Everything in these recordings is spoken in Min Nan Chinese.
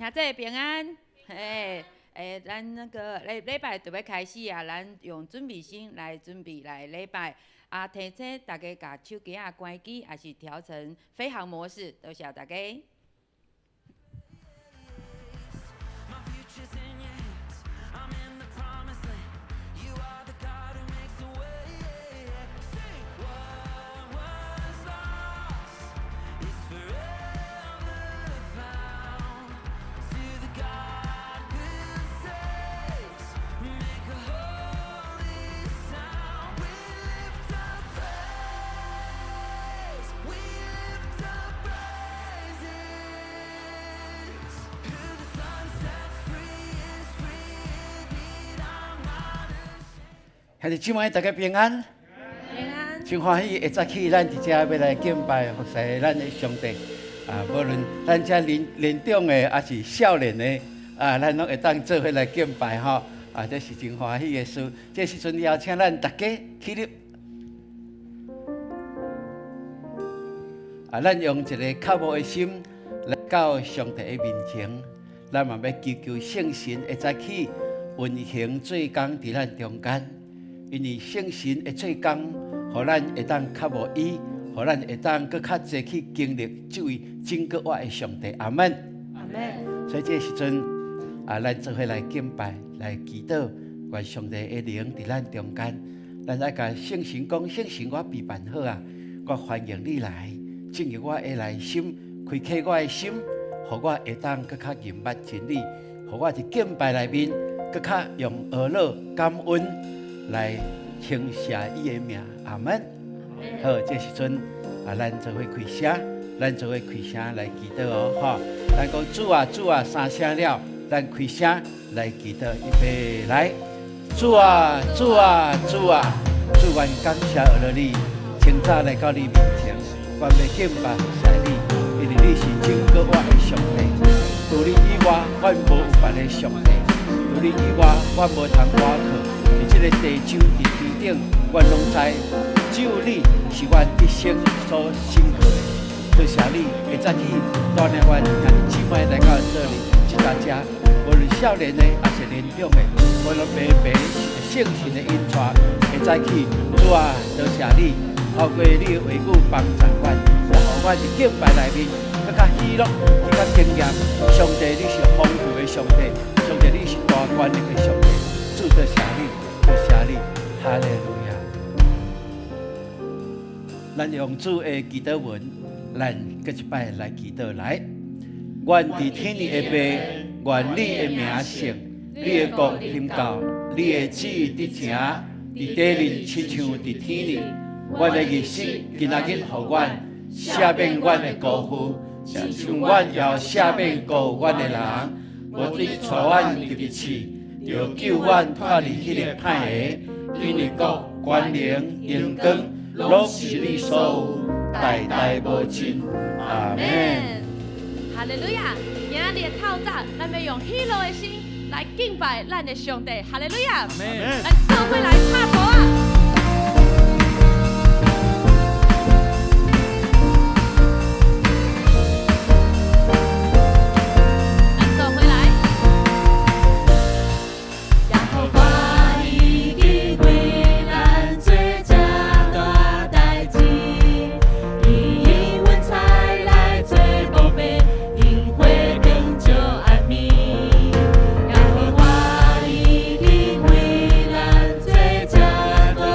兄弟平安，嘿，欸，咱那个禮禮拜就欲開始啊，咱用準備心來準備來禮拜。啊，提醒大家共手機仔關機，抑是調成飛行模式，多謝大家。 My future's in your hands. I'm in the promised land. You are the God who makes a way. Sing. What was lost is forever found. To the God who saves, make a holy sound. We lift up praise. We lift up praises. Who the Son sets free is free indeed. I'm not ashamed. 兄弟姊妹，大家平安。平安。真歡喜會早起，咱佇遮欲來敬拜服侍咱的上帝。啊，無論咱遮年年長的，抑是少年的，啊，咱攏會當做伙來敬拜吼。啊，這是真歡喜的事。這時陣邀請咱大家起立。啊，咱用一个渴慕的心來到上帝的面前，咱嘛欲祈求聖神會早起運行做工佇咱中間，因為聖神會做工，予咱會當渴慕伊，予咱會當閣較濟去經歷這位拯救我的上帝。阿門。阿門。所以這時陣啊，咱做伙來敬拜，來祈禱，願上帝的靈佇咱中間。咱愛共聖神講：聖神，我備辦好啊，我歡迎你來進入我的內心，開啟我的心，予我會當閣較認捌真理，予我佇敬拜內面閣較用呵樂感恩來稱謝伊的名。阿門。好，這時陣啊，咱做伙開聲，咱做伙開聲來祈禱哦，吼！咱講主啊，主啊，三聲了，咱開聲來祈禱，預備來，主啊，主啊，主啊，主，阮感謝呵樂你，清早來到你面前，阮欲敬拜服侍你，因為你是拯救我的上帝。除你以外，阮無有別的上帝；除你以外，阮無通倚靠。佇這个地上，佇天頂，阮攏知，只有你是阮一生所信靠的。多謝你會早起帶領阮兄弟姊妹來到這裡，這大家，無論少年的，抑是年長的，阮攏白白聖神的引帶，會早起，主啊，多謝你，透過你的話語幫助阮，也予阮佇敬拜內面，閣較喜樂，閣較經驗。上帝，你是豐富的上帝，上帝你是大權力的上帝，主多謝你，多謝你，哈利路亞。咱用主的祈禱文，咱閣一擺來祈禱來。阮佇天的父，願你的名聖，你的國臨到，你的旨意得成，佇地面親像佇天裡。阮的日食今仔日予阮，赦免阮的過負，親像阮也赦免過阮的人。毋准帶阮入去試，著救阮脫離彼個歹的。因為國、權能、榮光，攏是你所有，代代無盡。阿門。哈利路亞！今仔日的透早，咱欲用喜樂的心來敬拜咱的上帝。哈利路亞！咱做伙來拍鼓仔！咱做伙來。耶和華已經為咱做這大代誌，伊用雲彩來做墓碑，用火光照暗暝。耶和華已經為咱做這大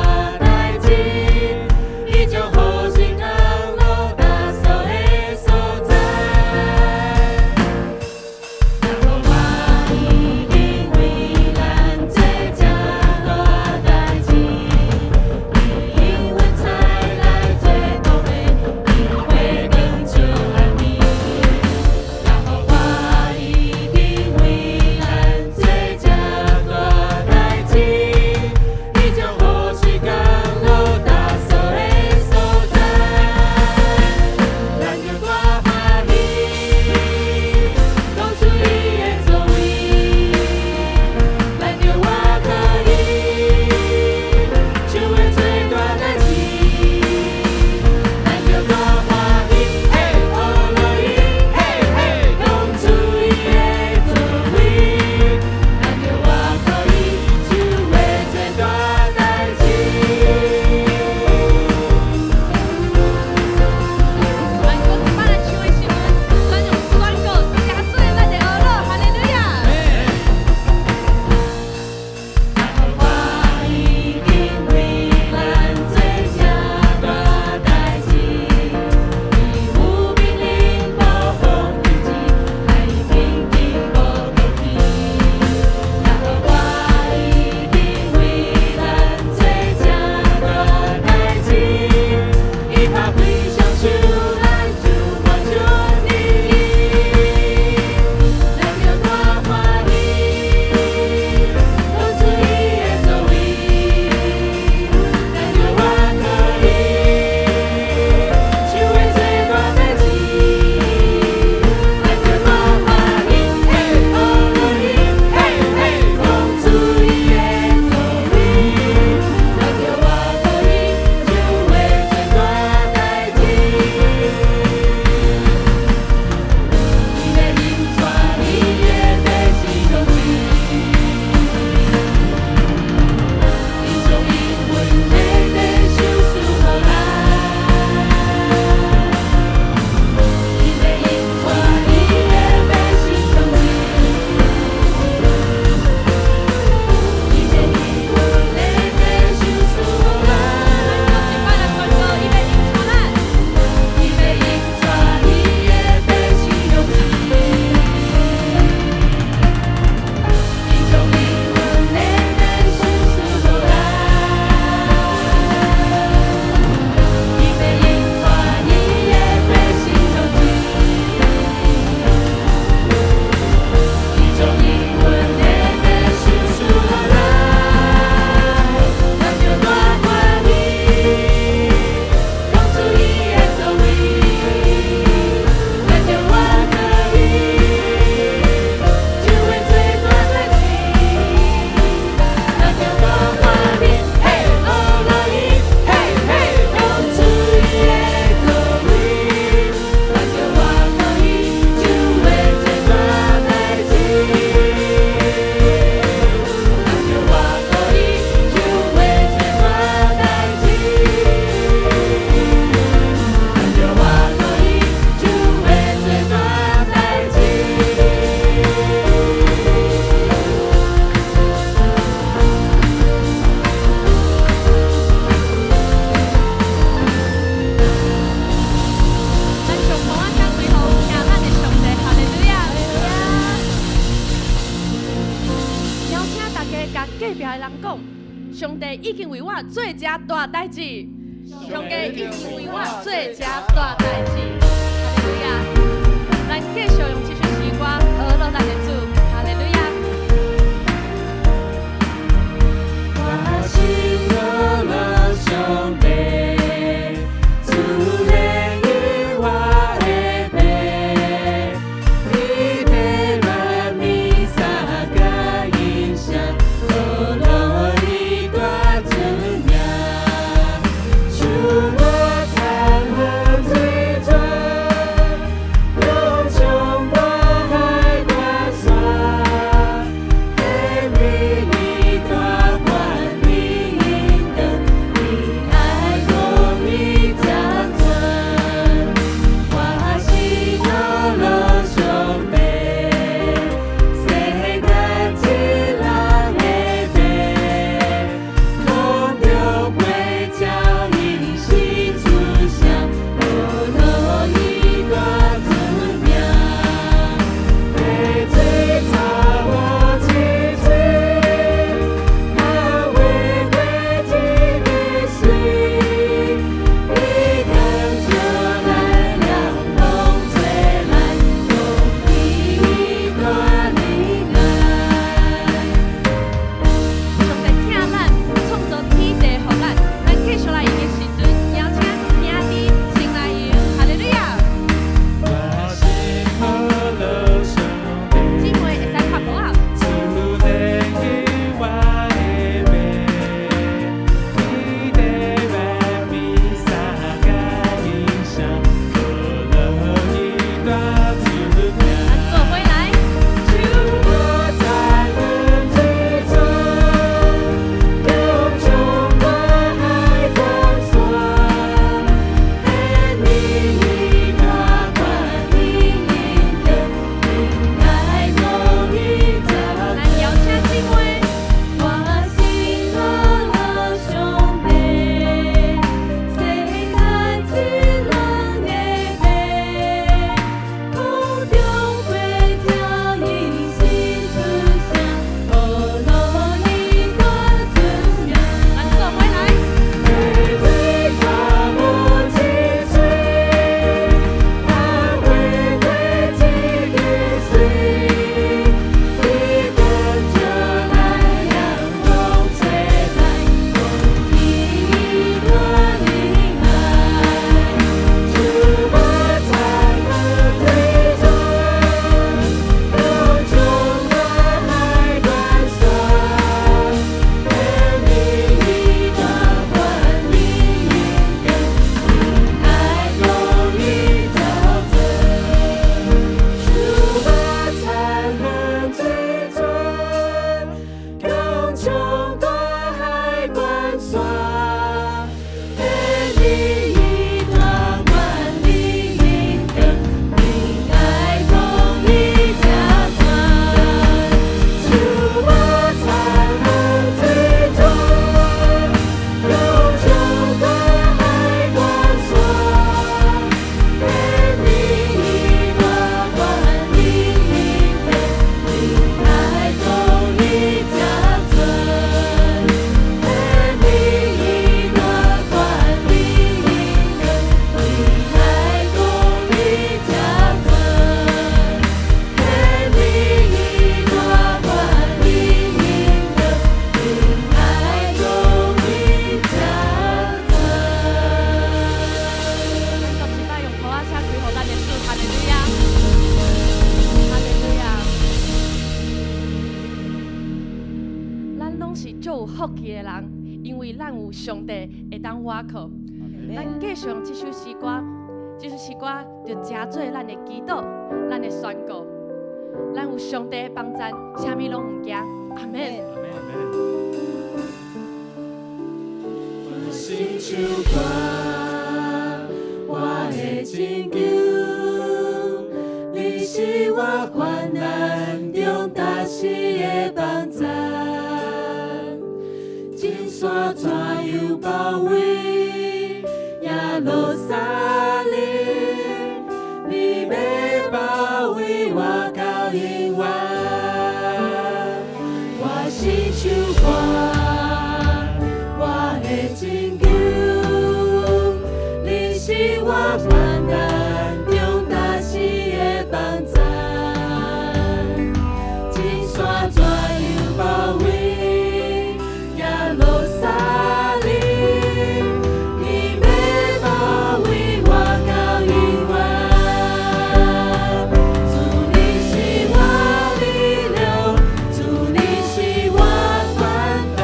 人講，上帝已經為我做遮大代誌，上帝已經為我做遮大代誌。哈利路亞！咱繼續用這首詩歌，呵咾咱的主。哈利路亞！我信呵咾上帝，主霊與我的父，伊地萬彌撒佮影響，呵咾伊大出名。手我參河水泉，勇衝大海關山，顯明伊大權柄應允，伊愛公義才存。我信呵咾上帝，世間一人的父，空中飛鳥應時出聲，呵咾伊大出名。溪水草無止水，那話過這个水，伊剛招咱了風吹來，公義大能愛。上帝疼咱，創造天地予咱，咱繼續來用的時陣，邀請兄弟先來用，哈利路亞！我信呵咾上帝，姊妹會使拍鼓啊！主靈與我的父，伊地萬彌撒佮影響，呵咾伊大出名。咱做伙來。手我參河水泉，勇衝大海關山，顯明伊大權柄應允，伊愛公義才咱邀請姊妹。我信呵咾上帝，世間一人的父，空中飛鳥應時出聲，呵咾伊大出名。咱做伙來。溪水草無止水，那話過這个水，伊剛招咱了風吹來，公義大能愛。手我參河水泉，勇衝大海關山，顯明伊大權柄應允，伊愛公義才存。手我參河水泉，勇衝大海關山，顯明伊大權柄應允，伊愛公義才存。手我參河水泉，勇衝大海關山，顯明伊大權柄應允，伊愛公義才存。顯明伊大權柄應允，伊愛公義才存。顯明伊大權柄應允，伊愛公義才存。咱閣一擺用鼓仔聲開予咱的主，哈利路亞，哈利路亞。咱攏是足有福氣的人，因為咱有上帝會當倚靠。咱繼續用這首詩歌，這首詩歌就成做咱的祈禱，咱的宣告。咱有上帝的幫贊，啥物攏毋驚。阿門。我信唱歌，我的拯救，你是我患難中踏實的幫贊，金山怎樣包圍耶路撒冷，你欲包圍我到永遠。我信唱歌。患難中踏死的幫贊，金山怎樣包圍耶路撒冷，你欲保衛我到永遠。主你是我力量，主你是我盾牌，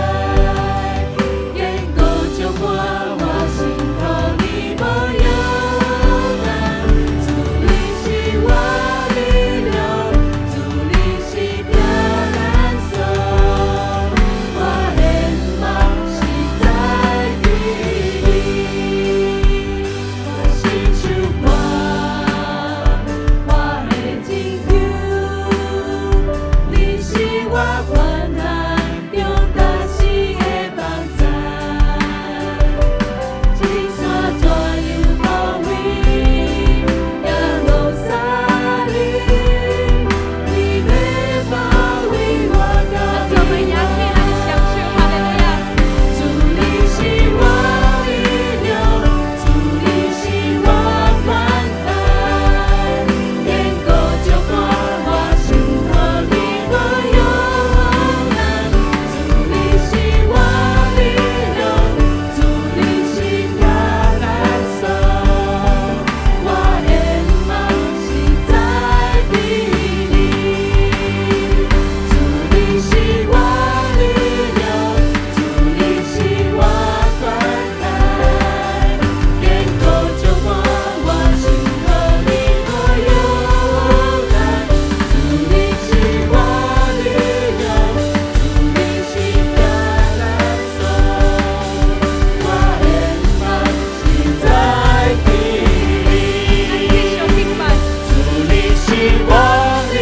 堅固石磐，我信靠你無搖動。主你是我力量，主你是避難所，我的望是在佇你，我是手伴，我的拯救，你是我患難中踏死的幫贊。金山怎樣包圍耶路撒冷，你欲保衛我到咱做伙舉起咱的雙手，哈利路亞。主你是我力量，主你是我盾牌，堅固石磐，我信靠你無搖動。主你是我力量，主你是避難所，我的望是在佇你。主你是我力量，主你是我盾牌，堅固石磐，我信靠你無搖動。主你是我力量，主你是避難所，我的望是在佇你。咱繼續敬拜。主你是我力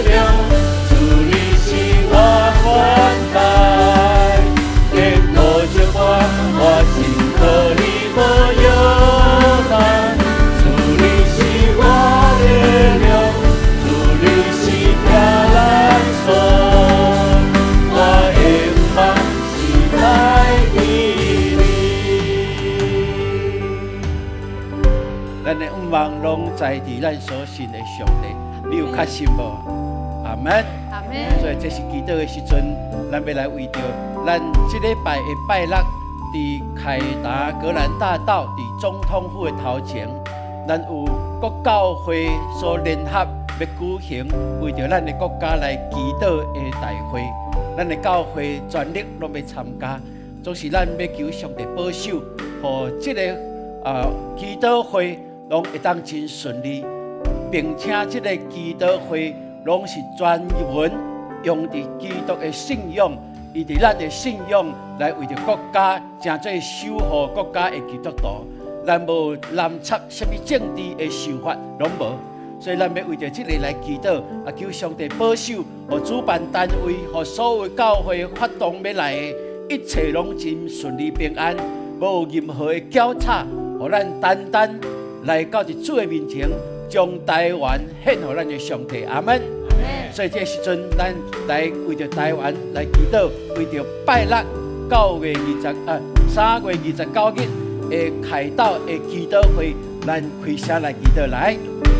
量，主你是我盾牌，堅固石磐，我信靠你無搖動。主你是我力量，主你是避難所，我的望是在佇你。咱的向望攏在佇咱所信的上帝，你有確信無？阿門。阿門。所以這是祈禱的時陣，咱欲來為著咱這禮拜的拜六，佇凱達格蘭大道佇總統府的頭前，咱有各教會所聯合欲舉行為著咱的國家來祈禱的大會，咱的教會全力攏欲參加，總是咱欲求上帝保守，予這个祈禱會攏會當真順利，並且這个祈禱會攏是專門用佇基督的信仰，伊佇咱的信仰來為著國家，成做守護國家的基督徒。咱無攕插啥物政治的想法，攏無。所以咱欲為著這个來祈禱，啊，求上帝保守，予主辦單位，予所有教會發動欲來的，一切攏真順利平安，無任何的攪吵，予咱單單來到佇主的面前，將台灣獻予咱的上帝。阿門。所以這個時陣，咱來為著台灣來祈禱，為著拜六9月20啊3月29日的凱道的祈禱會，咱開聲來祈禱來。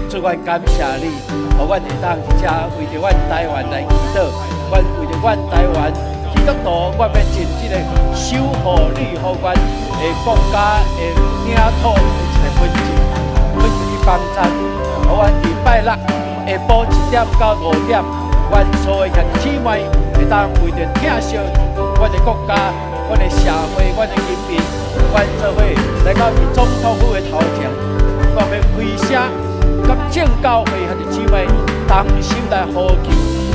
主，阮感謝你，予阮會當佇遮為著阮台灣來祈禱，阮為著阮台灣基督徒，阮欲盡這个守護你予阮的國家的領土的一个本分，欲求你幫贊，予阮佇拜六下晡1點到5點，阮所有兄弟姊妹會當為著疼惜阮的國家、阮的社會、阮的人民，阮做伙來到佇總統府的頭前，我欲開聲，佮眾教會兄弟姊妹同心來呼求，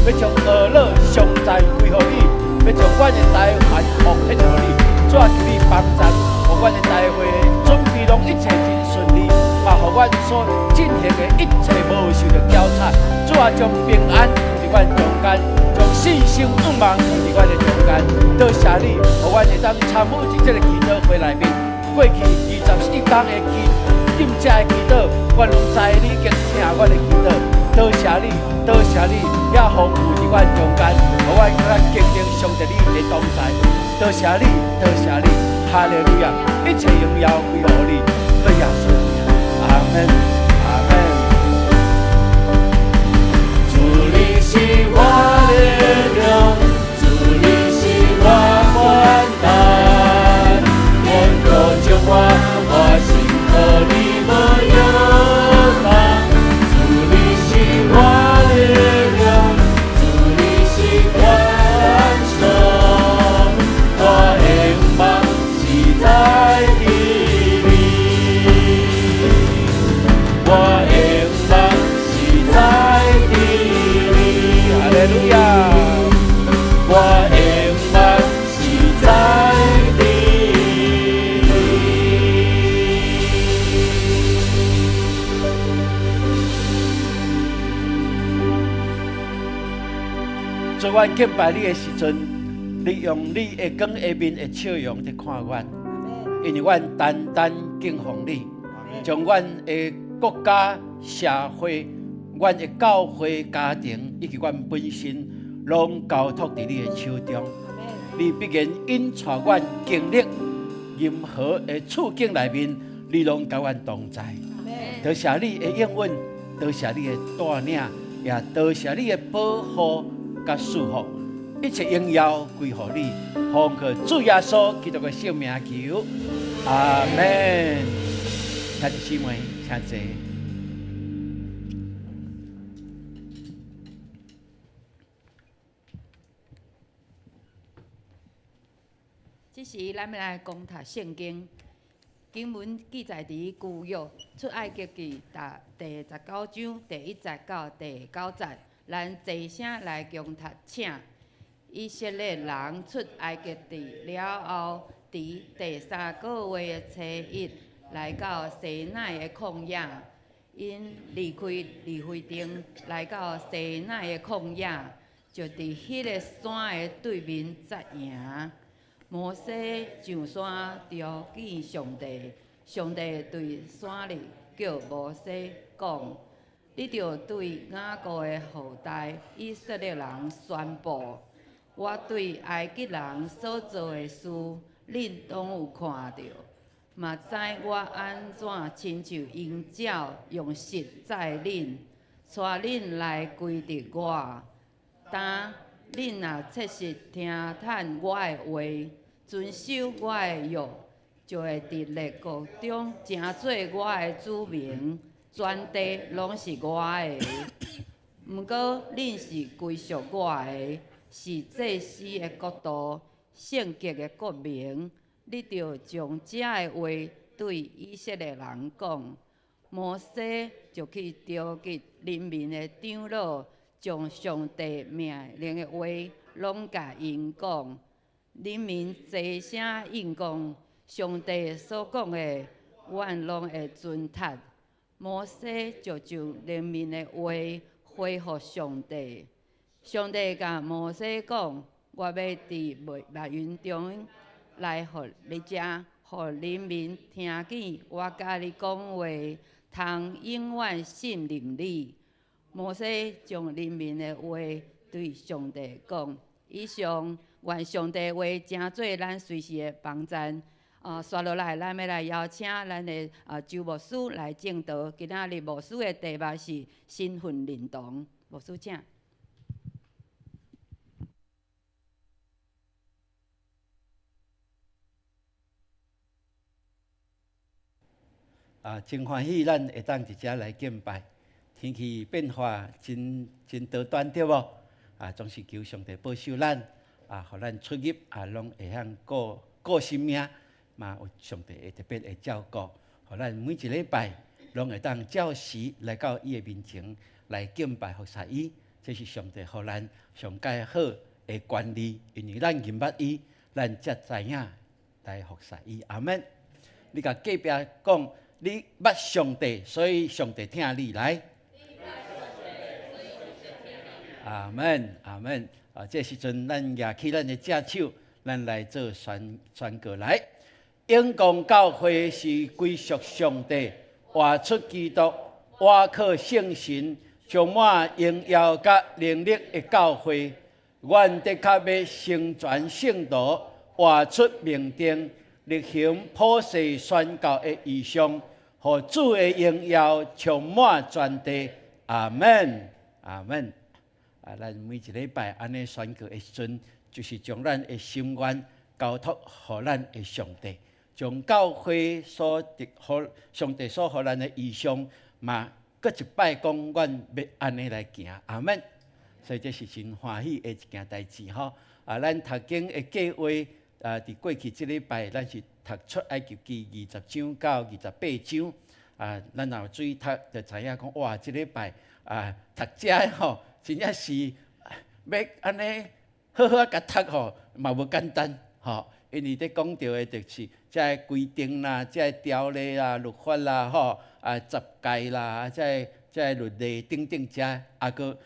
欲將俄勒頌讚歸予你，欲將阮的台灣奉獻予你。主啊，求你幫贊，予阮的大會準備攏一切真順利，嘛予阮所進行的一切無受著攪吵。主啊，將平安藏佇阮中間，將信心向望藏佇阮的中間。多謝你，予阮會當參與佇這个祈禱會內面。過去21天的祈禁食的祈禱，阮攏知你已經聽阮的祈禱。多謝你，多謝你，遐豐富佇阮中間，予阮閣較堅定上帝你的同在。多謝你，多謝你，哈利路亞！一切榮耀歸予你，去耶穌，阿門。門，阿門。主你是我力量，主你是我患難，天國將我，我心靠你無搖動。主你是我力量，主你是關鎖，我的望是在佇你，我的望是在佇你，哈利路亞！我的望是在佇你。主，阮敬拜你的時陣，你用你的光的面的笑容佇看阮，因為阮單單敬奉你，將阮的國家、社會、阮的教會、家庭以及阮本身，攏交託佇你的手中。你必然引帶阮經歷任何的處境內面，你攏佮阮同在。多謝你的應允，多謝你的帶領，也多謝你的保護佮祝福，一切榮耀歸予你，奉靠主耶穌基督的聖名求，阿門。兄弟姊妹，請坐。這時，咱欲來恭讀聖經，經文記載佇舊約出埃及記第19章第1節到第9節。咱齊聲來恭讀，請。以色列人出埃及地了後，佇第三個月的初一來到西奈的曠野。𪜶離開利非訂，來到西奈的曠野，就佇彼个山的對面紮營。摩西上山朝見上帝，上帝對山裡叫摩西講：你著對雅各的後代以色列人宣布，我對埃及人所做的事，恁攏有看著，嘛知我按怎親像鷹鳥用翼載恁，帶恁來歸佇我。但恁若切實聽趁我的話，遵守我的約，就會佇列國中成做我的子民，全地攏是我的。毋過恁是歸屬我的，是祭司的國度，聖潔的國民。你著將這个話對以色列人講。摩西就去召集人民的長老，將上帝命令的話攏共𪜶講。人民齊聲應講，上帝所講的，阮攏會遵守。摩西就將人民的話回覆上帝。上帝共摩西講：我欲佇密雲中來予你食，予人民聽見我佮你講話，通永遠信任你。摩西將人民的話對上帝講。以上，願上帝話成做咱隨時的幫贊。紲落來，咱欲來邀請咱的周牧師來證道。今仔日牧師的題目是身份認同。牧師請。啊，真歡喜，咱會當佇遮來敬拜。天氣變化真真多端，對無？啊，總是求上帝保守咱，啊，予咱出入啊，攏會曉顧顧性命，嘛有上帝會特別的照顧，予咱每一禮拜攏會當照時來到伊的面前來敬拜服侍伊，這是上帝予咱上蓋好的權利，因為咱認捌伊，咱才知影來服侍伊。阿門。你共隔壁講，你捌上帝，所以上帝疼你來。阿門，阿門。啊，這時陣咱舉起咱的正手，咱來做宣宣告來。永光教會是歸屬上帝，活出基督，倚靠聖神，充滿榮耀佮能力的教會。阮的確欲成全聖徒，活出命定，力行普世宣教的異象，予主的榮耀充滿全地。阿門，阿門。啊，咱每一禮拜按呢宣告的時陣，就是將咱的心願交託予咱的上帝，將教會所得予上帝所予咱的異象，嘛閣一擺講，阮欲按呢來行。阿門。所以這是真歡喜的一件代誌吼。啊，咱讀經的計劃啊，佇過去這禮拜，咱是讀出埃及記20章到28章。啊，咱若有注意讀，就知影講哇，這禮拜啊，讀這吼，真正是欲按呢好好共讀吼，嘛無簡單吼。因為咧講著的就是這个規定啦，這个條例啦、律法啦、吼啊十誡啦，這个律例等等遮，啊閣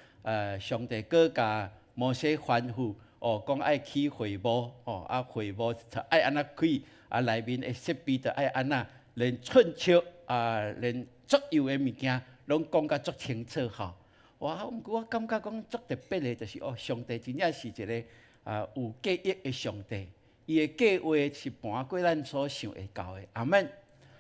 上帝閣共摩西吩咐哦，講愛起會幕吼，啊會幕愛按怎開，啊內面的設備著愛按怎，連寸尺啊，連所有的物件攏講甲足清楚吼。哇！毋過我感覺講足特別的，就是哦，上帝真正是一個啊有計劃的上帝。伊的計劃是盤過咱所想會到的。阿門。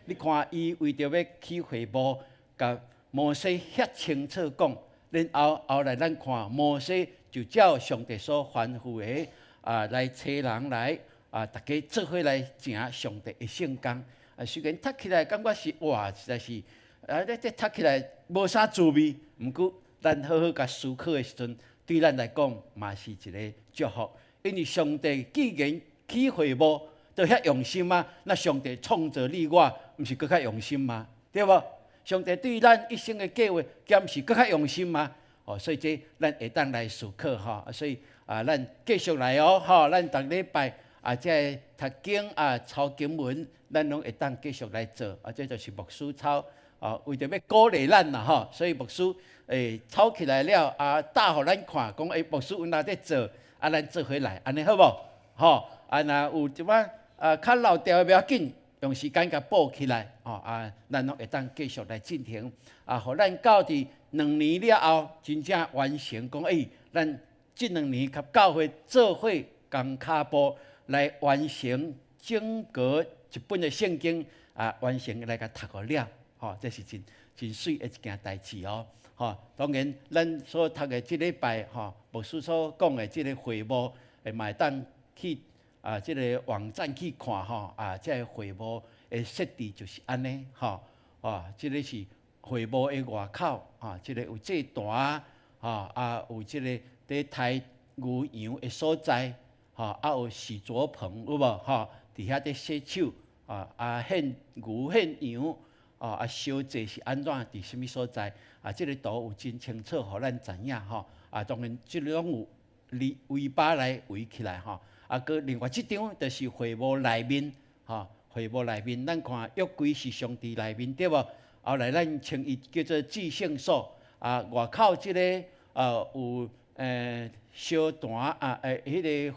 你看，伊為著欲起會幕，共摩西遐清楚講，然後後來咱看摩西就照上帝所吩咐的啊，來揣人來啊，逐家做伙來成上帝的聖工。啊，雖然讀起來感覺是哇，實在是啊，這讀起來無啥滋味，毋過咱好好共思考的時陣，對咱來講嘛是一個祝福，因為上帝既然起會幕都遐用心啊，那上帝創造你我，毋是閣較用心嗎？對無？上帝對咱一生的計劃，敢毋是閣較用心嗎？哦，所以這咱會當來思考吼，所以啊，咱繼續來哦，吼，咱逐禮拜啊，這個讀經啊、抄經文，咱攏會當繼續來做，啊，這就是牧師抄，啊，為著欲鼓勵咱啦，吼，所以牧師抄起來了啊，打予咱看，講牧師有哪咧做，啊，咱做伙來，按呢好無？吼，啊，若有一擺啊較漏掉的袂要緊，用時間共補起來，吼啊，咱攏會當繼續來進行，啊，予咱到佇兩年了後，真正完成講，咱這兩年佮教會做伙仝跤步來完成整個一本的聖經啊，完成來共讀予了，吼，這是真真媠的一件代誌哦，吼，當然，咱所讀的這禮拜吼，牧師所講的這個會幕，會嘛會當去啊，這個網站去看吼，啊，這個會幕的設置就是按呢，吼，啊，這個是會幕的外口，啊，這個有祭壇，吼，啊，有這個佇刣牛羊的所在，吼，啊，有洗濯棚，有無？吼，佇遐佇洗手，啊，啊，獻牛獻羊，啊，燒祭是按怎？佇啥物所在？啊，這個圖有真清楚，予咱知影吼。啊，當然，這個攏有圍圍笆來圍起來吼。啊，閣另外這張就是會幕內面，吼，會幕內面，咱看約櫃是上佇內面對無？後來咱稱伊叫做至聖所。啊，外口這個有燒壇啊，彼個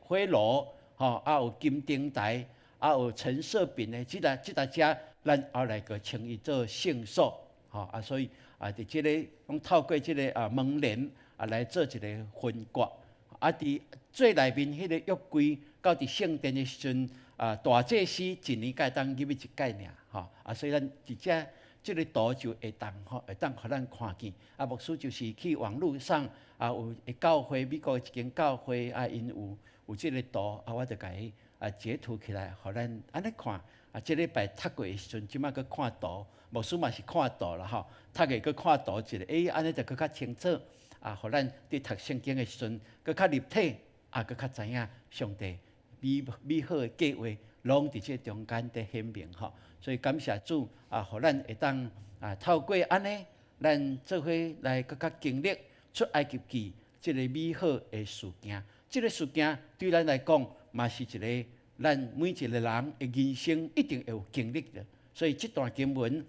火爐，吼，啊有金燈臺，啊有陳設餅的，這个遮，咱後來閣稱伊做聖所，吼啊，所以啊，佇這個攏透過這個啊門簾啊來做一個分割。啊，佇最內面彼個約櫃到佇聖殿的時陣，啊，大祭司一年才會當入去一擺爾，吼啊，所以咱佇遮這個圖就會當吼，會當予咱看見。啊，牧師就是去網路上啊，有教會美國一間教會啊，𪜶有這個圖啊，我就共伊啊截圖起來，予咱按呢看。啊，這禮拜讀過的時陣，這擺閣看圖，牧師嘛是看圖啦吼，讀過閣看圖一下，按呢就閣較清楚。啊，予咱佇讀聖經的時陣，閣較立體，啊，閣較知影上帝美美好的計劃，攏佇這中間佇顯明吼。所以感謝主啊，予咱會當啊透過按呢，咱做伙來閣較經歷出埃及記這個美好的事件。這個事件對咱來講，嘛是一個咱每一個人的人生一定會有經歷的。所以這段經文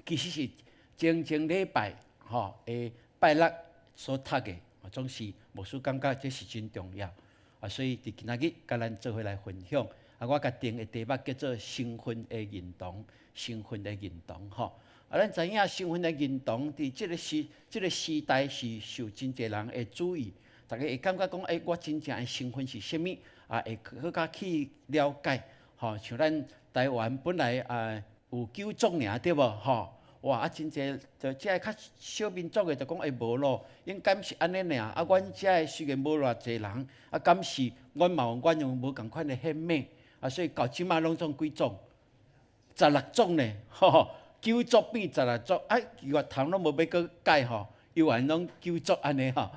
其實是前前禮拜吼的拜六所讀的，總是牧師感覺這是真重要啊，所以佇今仔日共咱做伙來分享。啊，我共定的題目叫做身份的認同，身份的認同吼。啊，咱知影身份的認同，佇這個時代是受真濟人的注意，逐家會感覺講，欸，我真正的身份是啥物？啊，會閣較去了解。吼，像咱台灣本來啊，有九族爾對無吼？哇！啊，真濟就遮的較少民族的就講會無咯，應該是按呢爾。啊，阮遮的雖然無偌濟人，啊，敢是阮嘛有阮有無仝款的憲碼，啊，所以到這馬攏總幾種？16種呢，吼，九族變十六族，啊，月頭攏無欲閣改吼，猶原攏九族按呢吼，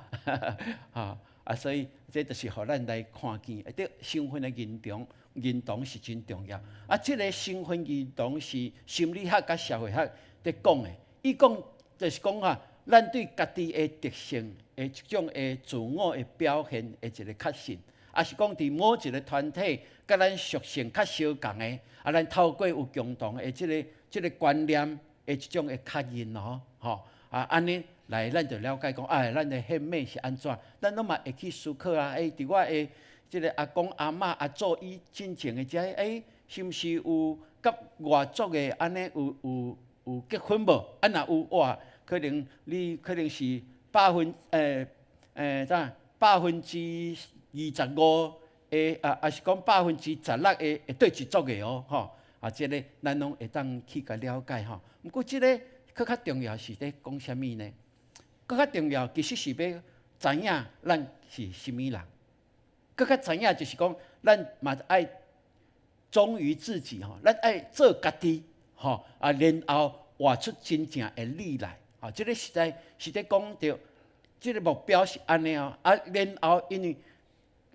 吼，啊，所以這就是予咱來看見，對身份的認同，認同是真重要。啊，這个身份認同是心理學佮社會學佇講的，伊講就是講啊，咱對家己的特性的一種的自我的表現的一个確信，抑是講佇某一个團體，佮咱屬性較相仝的，啊，咱透過有共同的這个觀念的一種的確認哦，吼，啊，按呢來，咱就了解講，啊，咱的憲碼是按怎，咱攏嘛會去思考啊，欸，佇我的這个阿公阿嬤阿祖以進前的遮，欸，是毋是有佮外族的按呢有結婚無？啊，若有哇，可能你可能是百分欸欸啥25%的啊，抑是講16%的會佗一族的哦，吼啊，這个咱攏會當去共了解吼。毋過這个閣較重要是咧講啥物呢？閣較重要其實是欲知影咱是啥物人。閣較知影就是講，咱嘛愛忠於自己吼，咱愛做家己。吼啊，然後活出真正的你來，吼，這个實在是咧講著，這个目標是按呢哦，啊，然後因為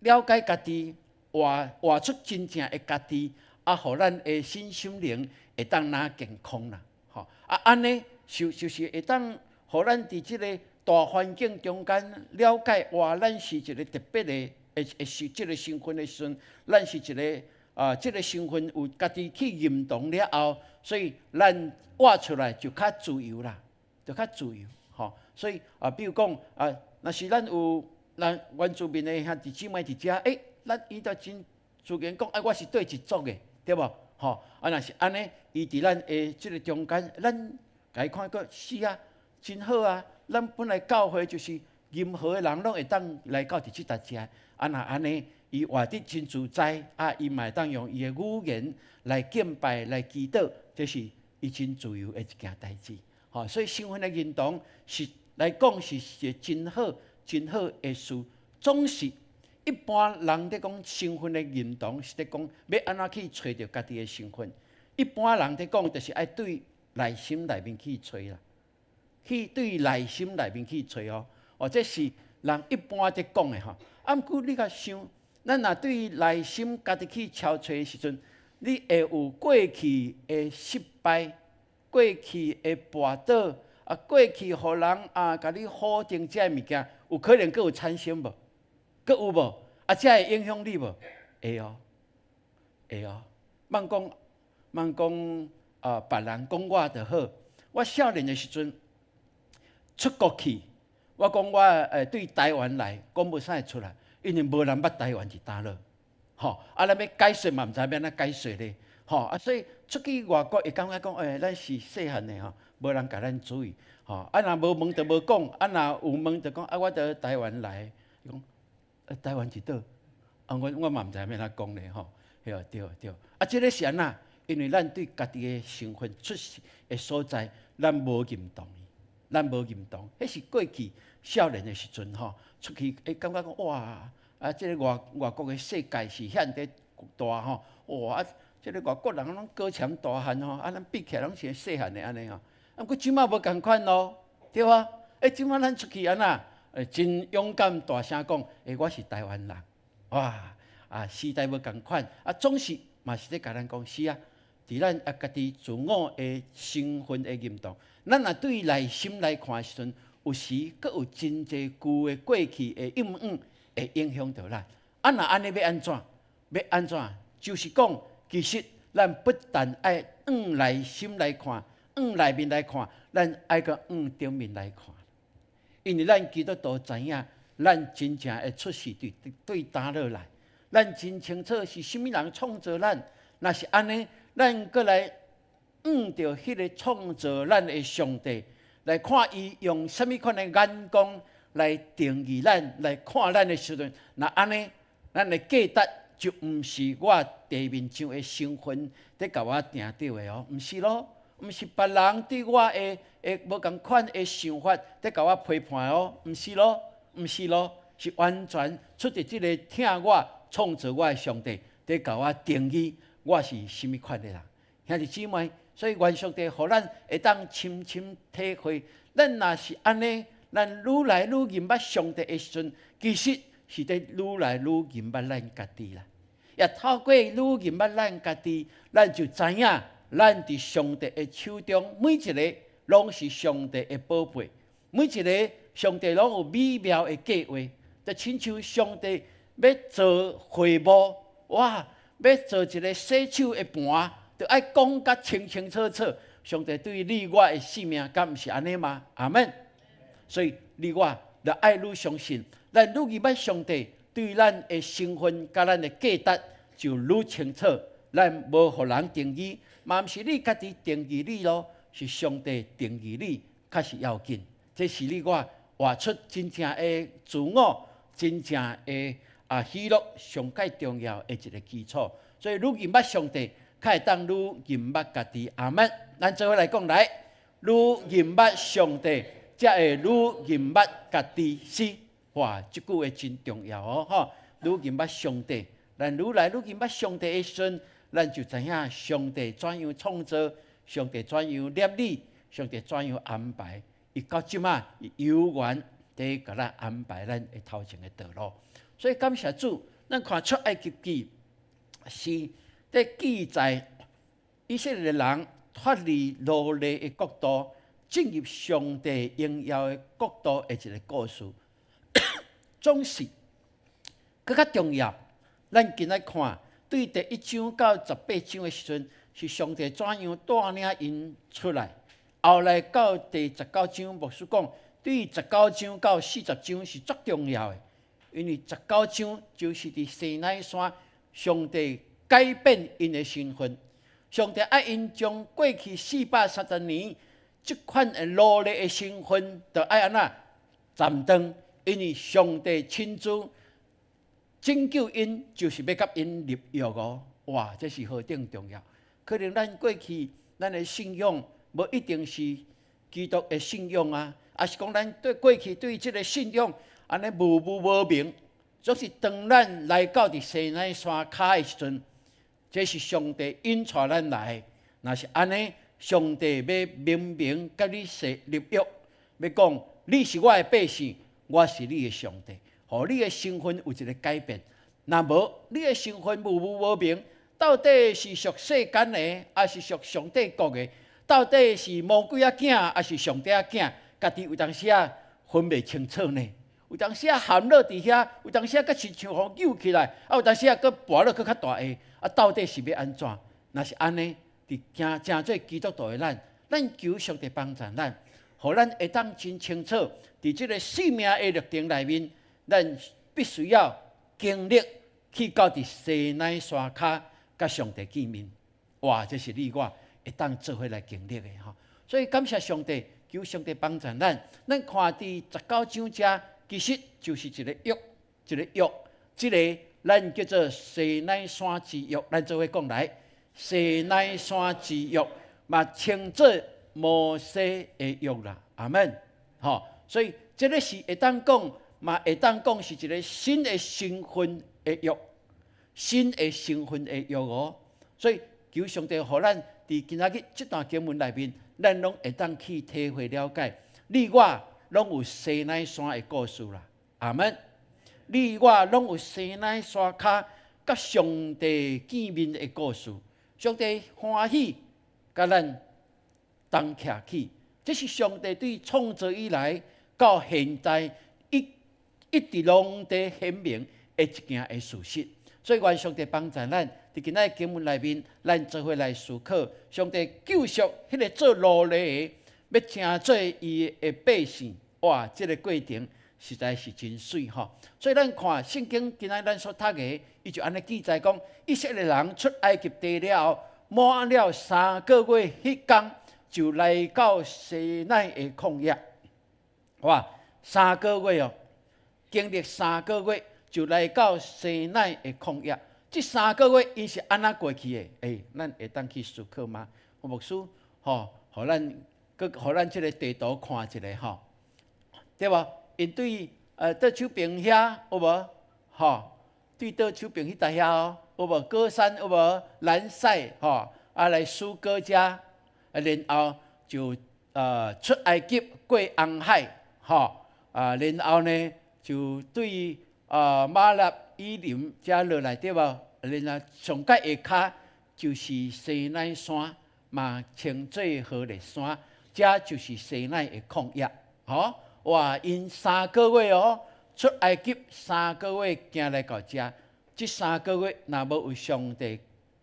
了解家己，活出真正的家己，啊，予咱的身心靈會當若健康啦，吼，啊，按呢就是會當予咱佇這个大環境中間了解，哇，咱是一个特別的，會是這个身份的時陣，咱是一个啊，這个身份有家己去認同了後，所以咱活出來就較自由啦，就較自由，吼。所以啊，比如講啊，若是咱有咱原住民的兄弟姊妹佇遮，欸，咱伊就真自然講，啊，我是佗一族的，對無？吼，啊，若是按呢，伊佇咱的這个中間，咱共伊看過是啊，真好啊。咱本來教會就是任何的人攏會當來到佇這搭食，啊，若按呢，伊活得真自在，啊，伊嘛會當用伊的語言來敬拜、來祈禱，這是伊真自由的一件代誌。吼，所以身份的認同是來講是一個真好、真好的事。總是一般人佇講身份的認同，是佇講欲按怎去揣著家己的身份。一般人佇講就是愛對內心內面去揣啦，去對內心內面去揣哦。哦，這是人一般佇講的吼。啊，毋過你共想，咱若對內心家己去敲揣的時陣，你會有過去的失敗、過去的跋倒，啊，過去予人啊，共你否定這个物件，有可能閣有產生無？閣有無？啊，這會影響你無？會哦，會哦。莫講莫講啊，別人講我就好。我少年的時陣出國去，我講我對台灣來講無啥會出來，因為無人捌台灣佇佗落，吼啊，咱欲解說嘛，毋知欲按怎解說咧，吼啊，所以出去外國會感覺講，欸，咱是細漢的吼，無人共咱注意，吼啊，若無問就無講，啊，若有問就講，啊，我佇台灣來，伊講，啊，台灣佇佗？啊，我嘛毋知欲按怎講咧，吼，對對對，啊，這个是按怎？因為咱對家己的身份出世的所在，咱無認同伊，咱無認同，彼是過去少年的時陣吼，出去會感覺講哇，啊，這个外國的世界是遐爾大吼，哇，啊，這个外國人攏高強大漢吼，啊，咱比起來攏是細漢的按呢吼，啊，毋過這馬無仝款咯，對無？欸，這馬咱出去按怎？欸，真勇敢大聲講，欸，我是台灣人，哇，啊，時代無仝款，啊，總是嘛是咧共咱講是啊。佇咱啊家己自我的身份的認同，咱若對內心來看的時陣，有時閣有真濟舊的過去的陰影會影響著咱。啊，若按呢欲按怎？欲按怎？就是講，其實咱不但愛往內心來看，往內面來看，咱愛閣往頂面來看。因為咱基督徒知影，咱真正會出世對佗落來，咱真清楚是啥物人創造咱。若是按呢，咱閣來向著彼个創造咱的上帝，來看伊用啥物款的眼光來定義咱，來看咱的時陣，若按呢，咱的價值就毋是我地面上的身份佇共我定著的哦，毋是咯，毋是別人對我的無仝款的想法佇共我批判哦，毋是咯，毋是咯，是完全出佇這个疼我、創造我的上帝佇共我定義我是啥物款的人。兄弟姊妹，所以願上帝予咱會當深深體會，咱若是按呢，咱愈來愈認捌上帝的時陣，其實是佇愈來愈認捌咱家己啦。也透過愈認捌咱家己，咱就知影咱佇上帝的手中，每一个攏是上帝的寶貝，每一个上帝攏有美妙的計劃。就親像上帝欲做會幕，哇！欲做一个洗手的盤，就愛講甲清清楚楚。上帝對你我的生命，敢毋是按呢嗎？阿們。所以你我著愛愈相信，咱愈認捌上帝對咱的身份佮咱的價值就愈清楚。咱無予人定義，嘛毋是你家己定義你咯，是上帝定義你，較是要緊。這是你我活出真正的自我，真正的喜樂上蓋重要的一个基礎。所以愈認捌上帝，較會當愈認捌家己。阿們，咱做伙來講來，愈認捌上帝，才會愈認捌家己。是，哇，這句話真重要哦，吼！愈認捌上帝，咱愈來愈認捌上帝的時陣，咱就知影上帝怎樣創造，上帝怎樣立你，上帝怎樣安排。伊到這馬，伊猶原佇共咱安排咱的頭前的道路。所以感謝主，咱看出埃及記是佇記載以色列人脫離奴隸的國度，進入上帝榮耀的國度的一个故事。總是閣較重要，咱今仔看對第一章到18章的時陣，是上帝怎樣帶領𪜶出來。後來到第十九章，牧師講，對十九章到40章是足重要的，因為十九章就是佇西奈山，上帝改變𪜶的身份，上帝愛𪜶將過去430年這款的奴隸的身份，著愛按怎斬斷，因為上帝親自拯救𪜶，就是欲佮𪜶立約哦。哇，這是何等重要！可能咱過去咱的信仰無一定是基督的信仰啊，抑是講咱對過去對這个信仰按呢模糊無明，總是當咱來到佇西奈山跤的時陣，這是上帝引帶咱來。若是按呢，上帝欲明明佮你說立約，欲講你是我的百姓，我是你的上帝，予你的身份有一个改變。若無你的身份模糊無明，到底是屬世間的，抑是屬上帝國的？到底是魔鬼仔囝，抑是上帝仔囝？家己有當時仔分袂清楚呢？有當時仔陷落佇遐，有當時仔閣親像予救起來，啊有當時仔閣跋落閣較大下，啊到底是欲按怎？若是按呢，佇行成做基督徒的咱，咱求上帝幫助咱，予咱會當真清楚，佇這个生命的歷程內面，咱必須要經歷去到佇西奈山跤，佮上帝見面。哇！這是你我會當做伙來經歷的吼。所以感謝上帝，求上帝幫助咱。咱看佇十九章遮，其實就是一个約，一个約，這个咱叫做西奈山之約。咱做伙講來，西奈山之約嘛稱做摩西的約啦。阿們，吼，所以這个是會當講，嘛會當講是一个新的身份的約，新的身份的約哦。所以求上帝予咱佇今仔日這段經文內面，咱攏會當去體會了解，你我攏有西奈山的故事啦。阿們，你我攏有西奈山跤佮上帝見面的故事。上帝歡喜佮咱同徛起，這是上帝對創造以來到現在一直攏佇顯明的一件的事實。所以願上帝幫助咱，佇今仔日經文內面，咱做伙來思考上帝救贖彼个做奴隸的，欲成做伊的百姓。哇，這个過程實在是真媠吼。所以咱看聖經今仔咱所讀的，伊就按呢記載講，以色列人出埃及地了後，滿了三個月彼工，就來到西奈的曠野。哇，三個月哦，經歷三個月就來到西奈的曠野。這這三個月𪜶是按怎過去的？欸，咱會當去思考嗎？牧師，吼，予咱，閣予咱這个地圖看一下吼，對無？𪜶對倒手爿遐有無？吼，對倒手爿彼搭遐哦，有無？歌珊有無？蘭塞吼，啊來疏割遮，啊然後就出埃及過紅海，吼，啊然後呢就對瑪納以琳遮落來對無？然後上蓋下跤就是西奈山，嘛稱做何烈山，這就是西奈的曠野，吼！哇，𪜶三個月哦，出埃及三個月行來到遮，這三個月若無有上帝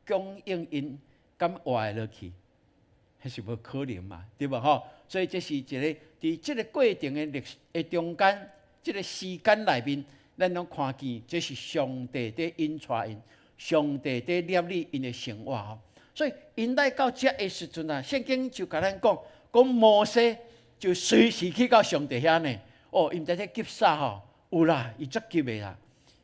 供應𪜶，敢活會落去？彼是無可能嘛，對無吼？所以這是一个佇這个過程的歷史的中間，這个時間內面，咱攏看見這是上帝佇引帶𪜶，上帝佇料理𪜶的生活哦。所以𪜶來到遮的時陣啊，聖經就共咱講，講摩西就隨時去到上帝遐呢。哦，伊毋知咧急啥吼？有啦，伊足急的啦，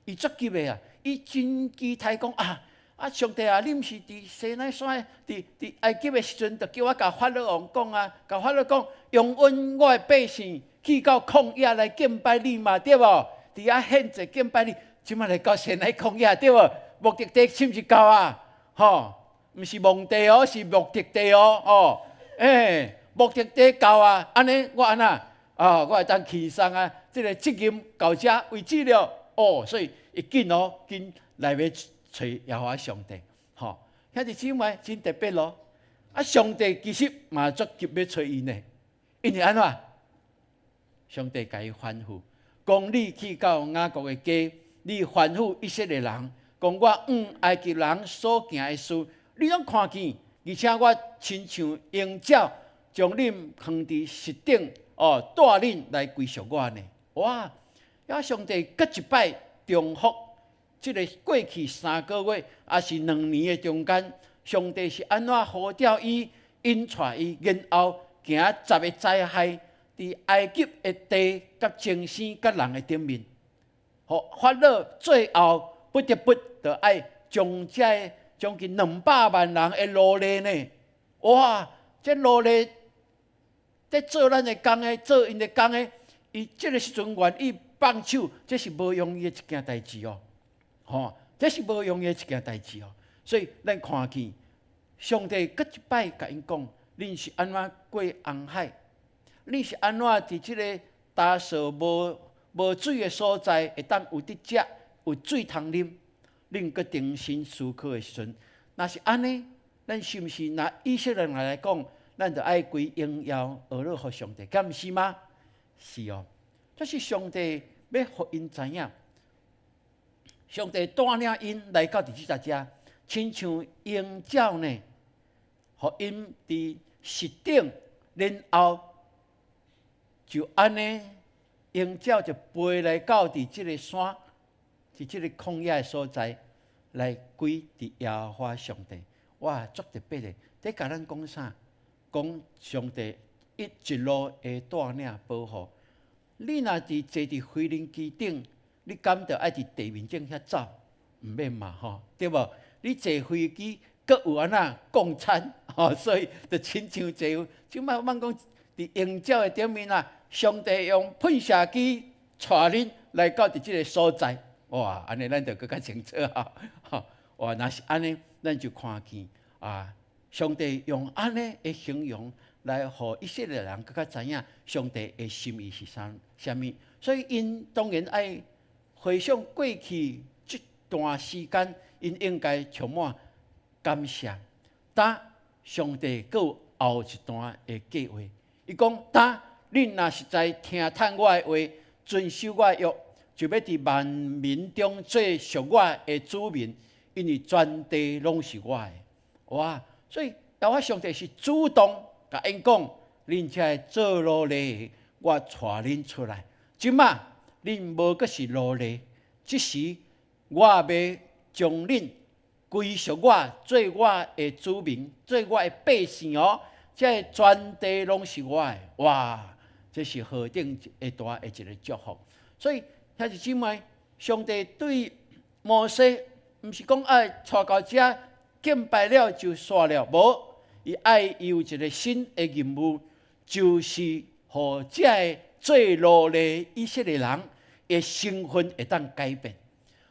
伊足急的啊！伊真期待講啊啊！上帝啊，你毋是佇西奈山，佇埃及的時陣，就叫我共法老王講啊，共法老講，容允我的百姓去到曠野來敬拜你嘛，對無？佇遐獻祭敬拜你，這擺來到西奈曠野，對無？目的地是毋是到啊？吼，毋是墓地哦，是目的地哦，哦，欸，目的地到啊，按呢我按怎啊？我會當輕鬆啊，這个責任到遮為止了。哦，所以伊緊哦，緊來欲揣耶和華上帝，吼，兄弟姊妹真特別咯。啊，上帝其實嘛足急欲揣伊呢，因為按怎？上帝共伊吩咐，講你去到雅各的家，你吩咐以色列人，講我向埃及人所行的事，你攏看見，而且我親像鷹鳥，將恁放佇石頂，哦，帶恁來歸屬我呢。哇！啊，上帝閣一擺重複，這个過去三個月，抑是2年的中間，上帝是按怎呼召伊、引帶伊，然後行十个災害，佇埃及的地、佮眾生、佮人的頂面，予法老最後不得不著愛將這个將近200萬人的奴隸呢？哇！這奴隸佇做咱的工的，做𪜶的工的，伊這个時陣願意放手，這是無容易的一件代誌哦。吼，這是無容易的一件代誌哦。所以咱看見上帝閣一擺共𪜶講，恁是按怎過紅海？恁是按怎佇這个焦燥無水的所在，會當有得食、有水通啉？恁閣重新思考的時陣，若是按呢，咱是毋是拿以色列人來講，咱就愛歸榮耀、呵咾予上帝，敢毋是嗎？是哦，這是上帝欲予𪜶知影，上帝帶領𪜶來到佇這遮，親像鷹鳥呢，予𪜶佇石頂，然後就按呢，鷹鳥就飛來到佇這个山，佇這个曠野的所在，來歸佇耶和華上帝。哇，足特別的，佇共咱講啥？講上帝一路會帶領保護。你若佇坐佇飛行機頂，你敢著愛佇地面頂遐走？毋免嘛吼，對無？你坐飛機，閣有按怎供餐吼，所以就親像坐，這擺莫講佇鷹鳥的頂面啊，上帝用噴射機帶恁來到佇這个所在，哇！按呢咱就閣較清楚啊！吼，哇！若是按呢，咱就看見啊，上帝用按呢的形容來予以色列人閣較知影上帝的心意是啥啥物，所以𪜶當然愛回想過去這段時間，𪜶應該充滿感謝。但上帝閣有後一段的計劃，伊講：當恁若實在聽趁我的話，遵守我的約，就欲佇萬民中做屬我的子民，因為全地攏是我的。哇！所以耶和華上帝是主動共𪜶講：恁這个做奴隸的，我帶恁出來。這擺恁無閣是奴隸，這時我欲將恁歸屬我，做我的子民，做我的百姓哦。這个全地攏是我的，哇！這是何等的大的一个祝福。所以兄弟姊妹，上帝對摩西毋是講愛帶到遮敬拜了就煞了，無，伊愛伊有一個新的任務，就是予這个做奴隸以色列人的身份會當改變，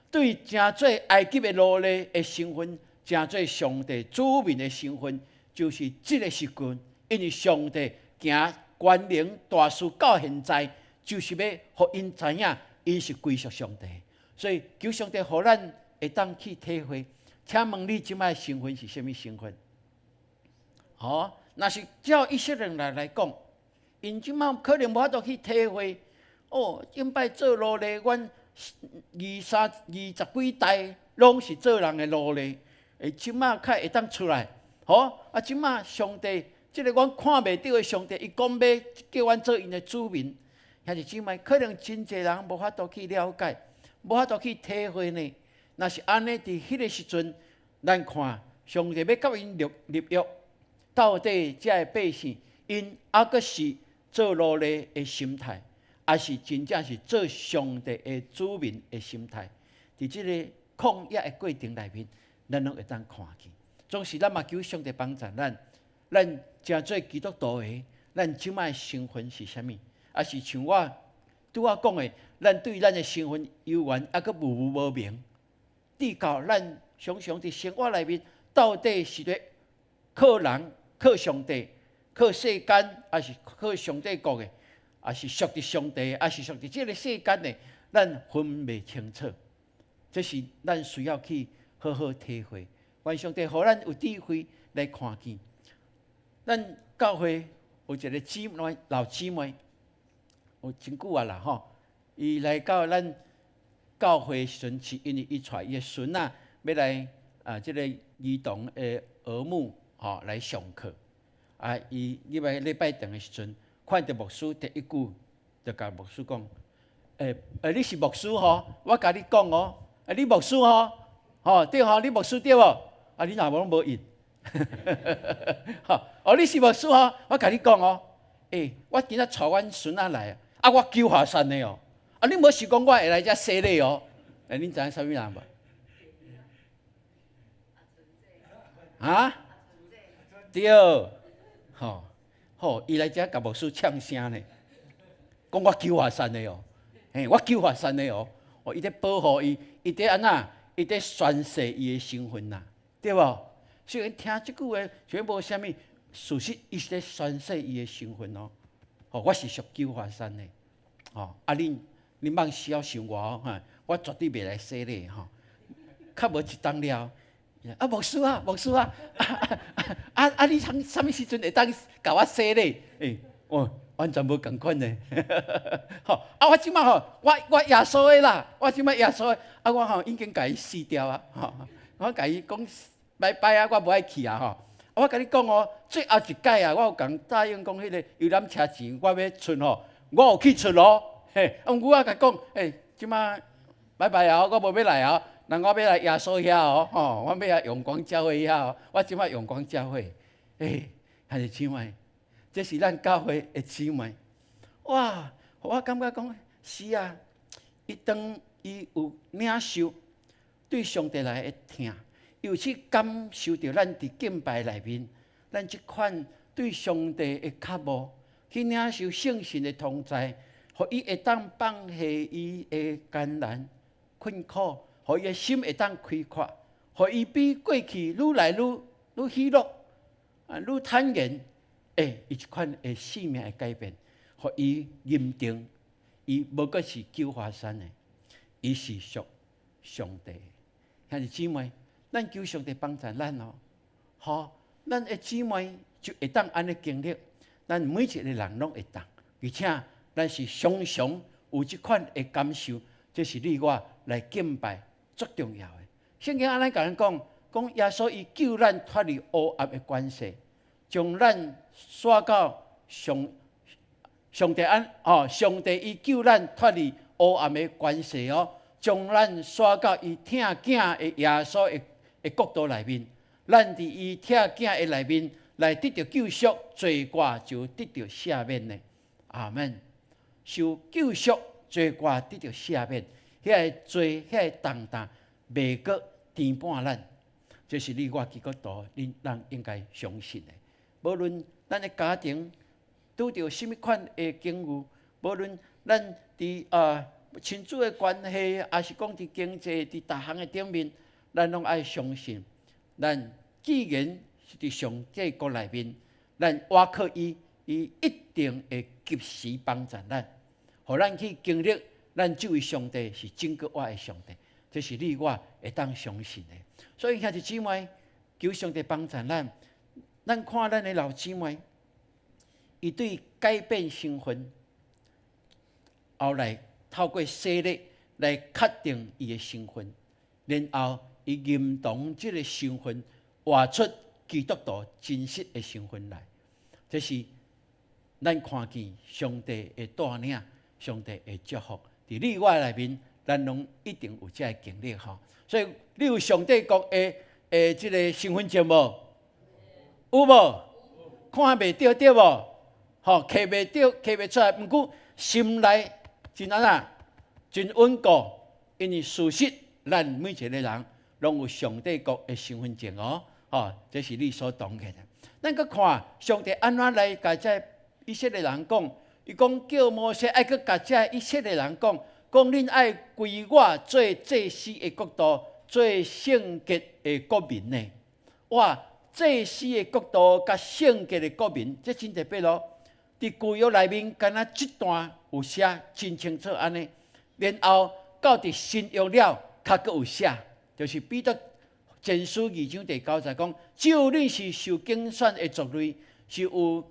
對成做埃及的奴隸的身份，成做上帝子民的身份，就是這个時陣，因為上帝行權能大事到現在，就是欲予𪜶知影，𪜶是歸屬上帝。所以求上帝予咱會當去體會。請問你這擺身份是啥物身份？哦，若是照以色列人來講，𪜶這擺可能無法度去體會。哦，頂擺做奴隸，阮二三二十幾代攏是做人的奴隸，欸，這擺較會當出來。好，啊，這擺上帝，這个阮看袂著的上帝，伊講欲叫阮做𪜶的子民，兄弟姊妹，可能真濟人無法度去了解，無法度去體會呢。若是按呢，佇彼个時陣，咱看上帝欲佮𪜶立約，到底這个百姓，𪜶猶閣是做奴隸的心態，抑是真正是做上帝的子民的心態？佇這个曠野的過程內面，咱攏會當看見。總是咱嘛求上帝幫助咱，咱成做基督徒的，咱這擺身份是啥物？抑是像我拄仔講的，咱對咱的身份猶原猶閣模糊無明。直到咱常常佇生活內面，到底是咧靠人、靠上帝、靠世間，抑是靠上帝國的，抑是屬佇上帝，抑是屬佇這个世間的，咱分袂清楚。這是咱需要去好好體會。願上帝予咱有智慧來看見。咱教會有一个姊妹，老姊妹，有真久啊啦吼。伊來到咱教會時陣，是因為伊帶伊的孫仔欲來啊，這个兒童的兒牧吼來上課。啊，伊入來禮拜堂的時陣，看著牧師，第一句就共牧師講：欸欸，你是牧師吼？我共你講哦，啊，你牧師吼？吼對吼，你牧師對無？啊，你若無攏無應。吼，哦，你是牧師吼？我共你講哦，欸，我今仔帶阮孫仔來，啊，我九華山的哦。啊，你無想講我會來遮洗禮哦？欸，恁知影啥物人無？啊？對，吼，好，伊來遮共牧師嗆聲呢，講我九華山的哦，嘿，我九華山的哦，哦，伊咧保護伊，伊佇按怎？伊佇宣誓伊的身份啦，對無？雖然聽這句話，雖然無啥物，事實伊是咧宣誓伊的身份哦。吼，我是屬九華山的，吼，啊恁恁莫小想我哦，哈，我絕對袂來洗禮吼。較無一冬了，啊牧師啊，牧師啊，啊啊你啥啥物時陣會當共我洗禮？欸，哦，完全無仝款呢。吼，啊我這擺吼，我耶穌的啦，我這擺耶穌的，啊我吼已經共伊死掉啊，吼，我共伊講拜拜啊，我無愛去啊，吼。我共你講哦，最後一擺啊，我有共答應講彼个遊覽車錢，我欲出吼，我有去出哦，嘿，啊毋過我共講，欸，這擺拜拜啊，我無欲來啊，人我欲來耶穌遐哦，吼，我欲來永光教會遐哦，我這擺永光教會，欸，兄弟姊妹，這是咱教會的姊妹，哇，我感覺講是啊，伊當伊有領受對上帝來的疼。有去感受著咱佇敬拜內面，咱這款對上帝的渴慕，去領受聖神的同在，予伊會當放下伊的艱難困苦，予伊的心會當開闊，予伊比過去愈來愈愈喜樂，啊，愈坦然，欸，伊這款的生命的改變，予伊認定，伊無閣是九華山的，伊是屬上帝的。兄弟姊妹，咱求上帝幫助咱哦，吼，咱的姊妹就會當按呢經歷，咱每一个人攏會當，而且咱是常常有這款的感受，這是你我來敬拜足重要的。聖經按呢共咱講，講耶穌伊救咱脫離黑暗的權勢，將咱徙到上帝按哦，上帝伊救咱脫離黑暗的權勢哦，將咱徙到伊疼囝的耶穌的國度內面，咱佇伊疼囝的內面來得著救贖，罪過就得著赦免的。阿門。受救贖，罪過得著赦免，彼个罪，彼个重擔，袂閣填滿咱。這是你我基督徒，恁咱應該相信的。無論咱的家庭拄著啥物款的境遇，無論咱佇親子的關係，抑是講佇經濟、佇逐項的頂面，咱攏愛相信。咱既然是佇上帝國內面，咱倚靠伊，伊一定會及時幫助咱，予咱去經歷咱這位上帝是拯救我的上帝。這是你我會當相信的。所以兄弟姊妹，求上帝幫助咱。咱看咱的老姊妹，伊對改變身份，後來透過洗禮來確定伊的身份，然後伊認同這个身份，活出基督徒真實的身份來。這是咱看見上帝的帶領，上帝的祝福。佇你我內面，咱攏一定有這个經歷吼。所以你有上帝國的這个身份證無？有無？看袂著對無？吼，摕袂著，摕袂出來。毋過心內真按怎？真穩固，因為事實，咱每一個人攏有上帝國的身份證哦。吼，這是理所當然的。咱閣看上帝按怎來共這以色列人講？伊講叫摩西愛去共這以色列人講，講恁愛歸我做祭司的國度，做聖潔的國民呢。哇！祭司的國度佮聖潔的國民，這真特別咯。佇舊約內面，敢若這段有寫真清楚按呢。然後到佇新約了，較閣有寫，就是彼得前書二章第九節講：只有恁是受揀選的族類，是有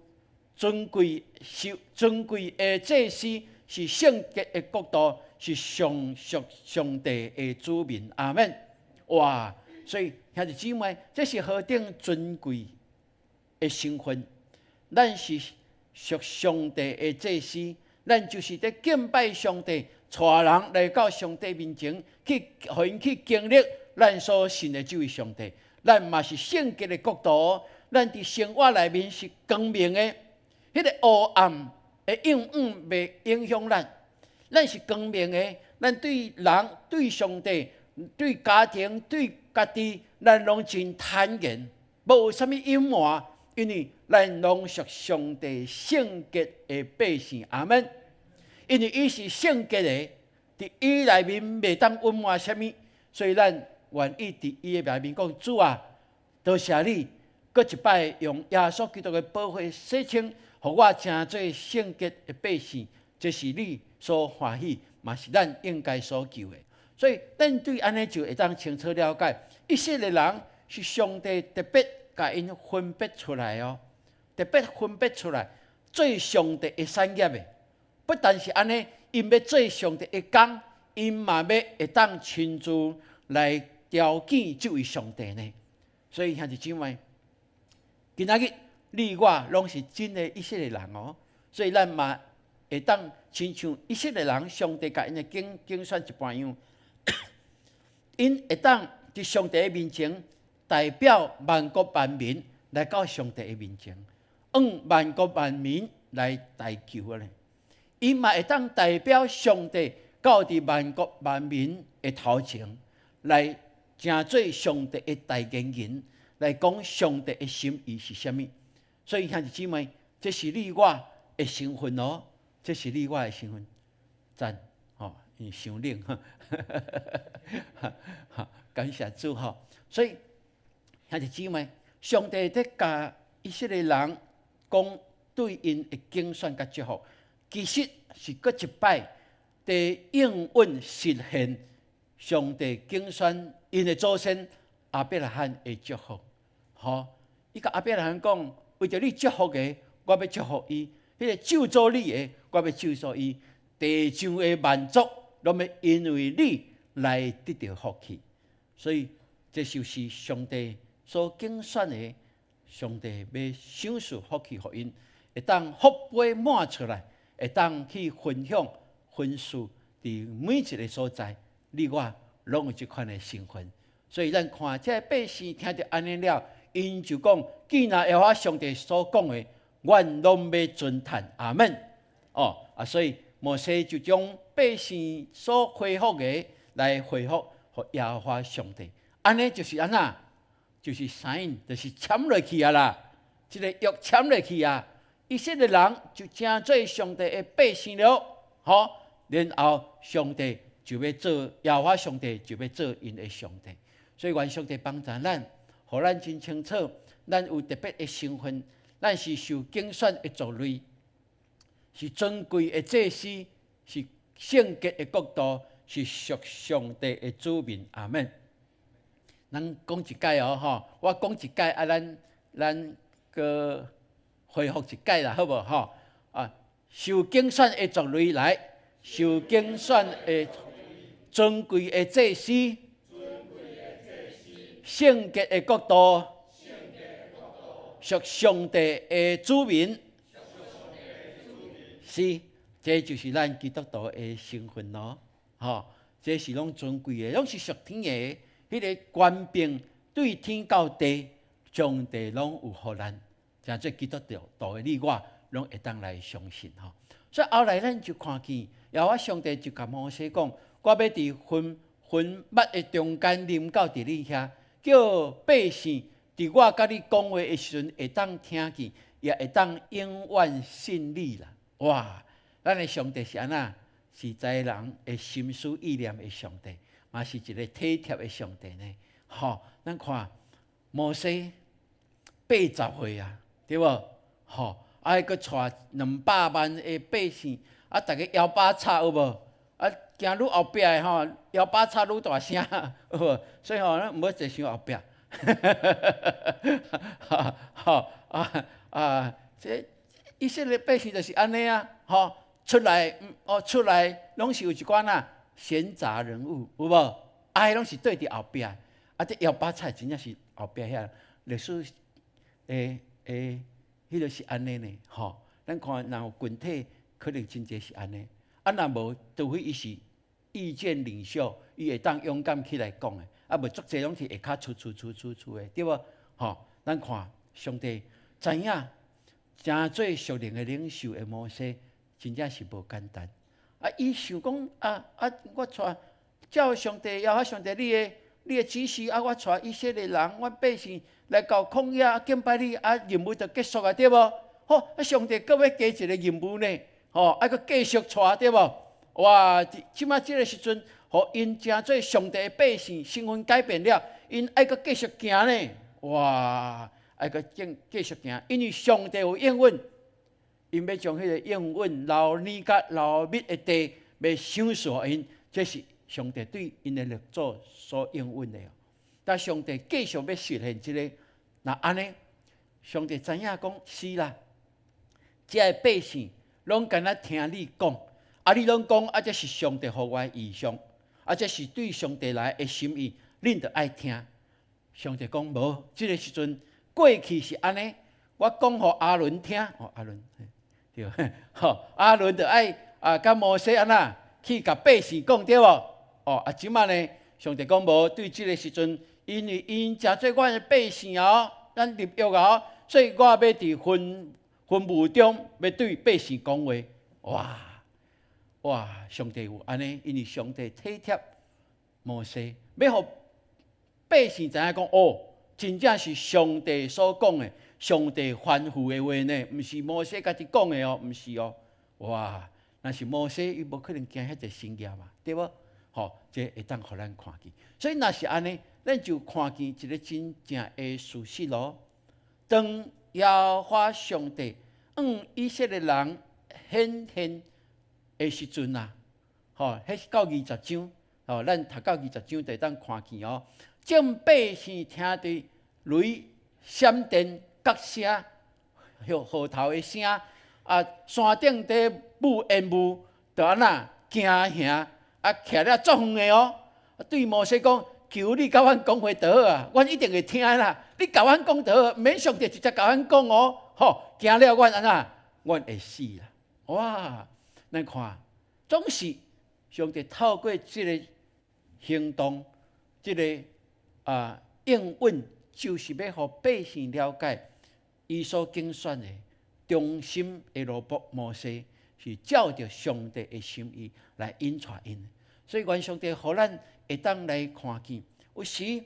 尊貴、受尊貴的祭司，是聖潔的國度，是上屬上帝的子民。阿門。哇！所以兄弟姊妹，這是何等尊貴的身份！咱是屬上帝的祭司，咱就是佇敬拜上帝，帶人來到上帝面前，去予𪜶去經歷咱所信的這位上帝。咱嘛是聖潔的國度，咱佇生活內面是光明的，彼个黑暗會永遠袂影響咱。咱是光明的，咱對人、對上帝、對家庭、對家己，咱攏真坦然，無啥物隱瞞，因為咱攏屬上帝聖潔的百姓。阿門。因為伊是聖潔的，佇伊內面袂當隱瞞啥物，所以咱願意佇伊的內面講：主啊，多謝你，閣一擺用耶穌基督的寶血洗清，予我成做聖潔的百姓，這是你所歡喜，嘛是咱應該所求的。所以，咱對按呢就會當清楚了解，以色列人是上帝特別共𪜶分別出來哦，特別分別出來做上帝的產業的。不但是按呢，𪜶欲做上帝的工，𪜶嘛欲會當親自來朝見這位上帝呢。所以兄弟姊妹，今仔日你我攏是真的以色列人哦，所以咱嘛會當親像以色列人，上帝共𪜶的揀選一般樣，𪜶會當佇上帝的面前代表萬國萬民來到上帝的面前，向萬國萬民來代求咧。𪜶嘛會當代表上帝到佇萬國萬民的頭前來成做上帝的代言人，來講上帝的心意是啥物。所以兄弟姊妹，這是你我的身份哦，這是你我的身份。讚吼，因為傷冷，感謝主吼。所以兄弟姊妹，上帝佇共以色列人講對𪜶的揀選佮祝福，其實是閣一擺佇應允實現上帝揀選𪜶的祖先亞伯拉罕的祝福。吼，伊共亞伯拉罕講，為著你祝福的，我欲祝福伊；彼个咒詛你的，我欲咒詛伊。地上的萬族攏欲因為你來得著福氣。所以，這就是上帝所揀選的，上帝欲賞賜福氣予𪜶，會當福杯滿出來，會當去分享、分賜佇每一个所在，你我攏有這款的身份。所以，咱看這个百姓聽著按呢了，𪜶就講：既然耶和華上帝所講的，阮攏欲遵行。阿門。哦啊，所以摩西就將百姓所回覆的來回覆予耶和華上帝。按呢，按呢就是按怎？就是 sign，就是簽落去啊啦。這個約簽落去啊，以色列人就成做上帝的百姓了，吼。然後上帝就欲做耶和華上帝就欲做𪜶的上帝。所以願上帝幫助咱，予咱真清楚，咱有特別的身份，咱是受揀選的族類，是尊貴的祭司，是聖潔的國度，是屬上帝的子民。阿門。咱講一擺哦，吼，我講一擺啊，咱閣回覆一擺啦，好無吼？啊，受揀選的族類來，受揀選的尊貴的祭司，聖潔的國度，屬上帝的子民，是，這就是咱基督徒的身份咯，吼，這是攏尊貴的，攏是屬天的。彼個權柄對天到地，上帝攏有予咱，成做基督徒的你我，攏會當來相信吼。所以後來咱就看見，耶和華上帝就共摩西講：我欲佇雲雲幕的中間臨到佇你遐，叫百姓佇我佮你講話的時陣會當聽見，也會當永遠信你啦。哇！咱的上帝是按怎？是知人的心思意念的上帝，嘛是一個體貼的上帝呢。吼，咱看摩西80歲啊，對無？吼，啊，閣帶200萬的百姓，啊，逐家搖把叉有無？啊，行愈後壁的吼，搖把叉愈大聲，有無？所以吼，咱毋好坐傷後壁。吼啊啊！這以色列百姓就是按呢啊，吼，出來哦，出來攏是有一寡啊閒雜人物，有無？啊，彼攏是對佇後壁，啊，這搖把叉真正是後壁遐歷史，欸，彼個是按呢呢，吼。咱看若有群體，可能真濟是按呢。啊，若無，除非伊是意見領袖，伊會當勇敢起來講的。啊，無足濟攏是下跤出出出出出的，對無？吼，咱看上帝知影，成做屬靈的領袖的摩西，真正是無簡單。啊，伊想講啊啊，我帶照上帝，耶和華上帝你的指示啊，我帶以色列人，阮百姓來到曠野敬拜你，啊，任務就結束啊，對無？好，啊，上帝閣欲加一個任務呢，吼，愛閣繼續帶，對無？哇！這馬這个時陣，予𪜶成做上帝的百姓，身份改變了，𪜶愛閣繼續行呢。哇！愛閣繼續行，因為上帝有應允，𪜶欲將彼个應允流奶佮流蜜的地，欲賞賜予𪜶，這是上帝對𪜶的列祖所應允的。但上帝繼續欲實現這个，若按呢，上帝知影講是啦，這个百姓攏干焦聽你講，啊，你攏講啊，這是上帝予我的異象，啊，這是對上帝來的心意，恁著愛聽。上帝講無，這个時陣過去是按呢，我講予亞倫聽，哦，亞倫，對，吼，亞倫著愛啊，佮摩西按怎去共百姓講對無？哦，啊，這馬呢，上帝講無，對這个時陣，因為𪜶成做阮的百姓哦，咱立約哦，所以我欲佇雲雲霧中欲對百姓講話。哇哇！上帝有按呢，因為上帝體貼摩西，欲予百姓知影講哦，真正是上帝所講的，上帝吩咐的話呢，毋是摩西家己講的哦，毋是哦。哇！若是摩西，伊無可能行遐濟神蹟嘛，對無？吼，這會當予咱看見。所以若是按呢，咱就看見一个真正的事實咯。當耶和華上帝向以色列人顯現的時陣啊，吼，彼是到20章，吼，咱讀到二十章就會當看見哦。眾百姓聽著雷閃電、角聲、號頭的聲，啊，山頂佇舞煙霧，就按怎驚嚇，啊，徛了足遠的哦。對摩西講：求你共阮講話就好啊，阮一定會聽啦。你共阮講就好，毋免上帝直接共阮講哦。吼，驚了阮按怎，阮會死啦。哇！咱看，總是上帝透過這个行動，這个啊應允，就是欲予百姓了解，伊所揀選的忠心的奴僕摩西，是照著上帝的心意來引帶𪜶。所以，願上帝予咱會當來看見，有時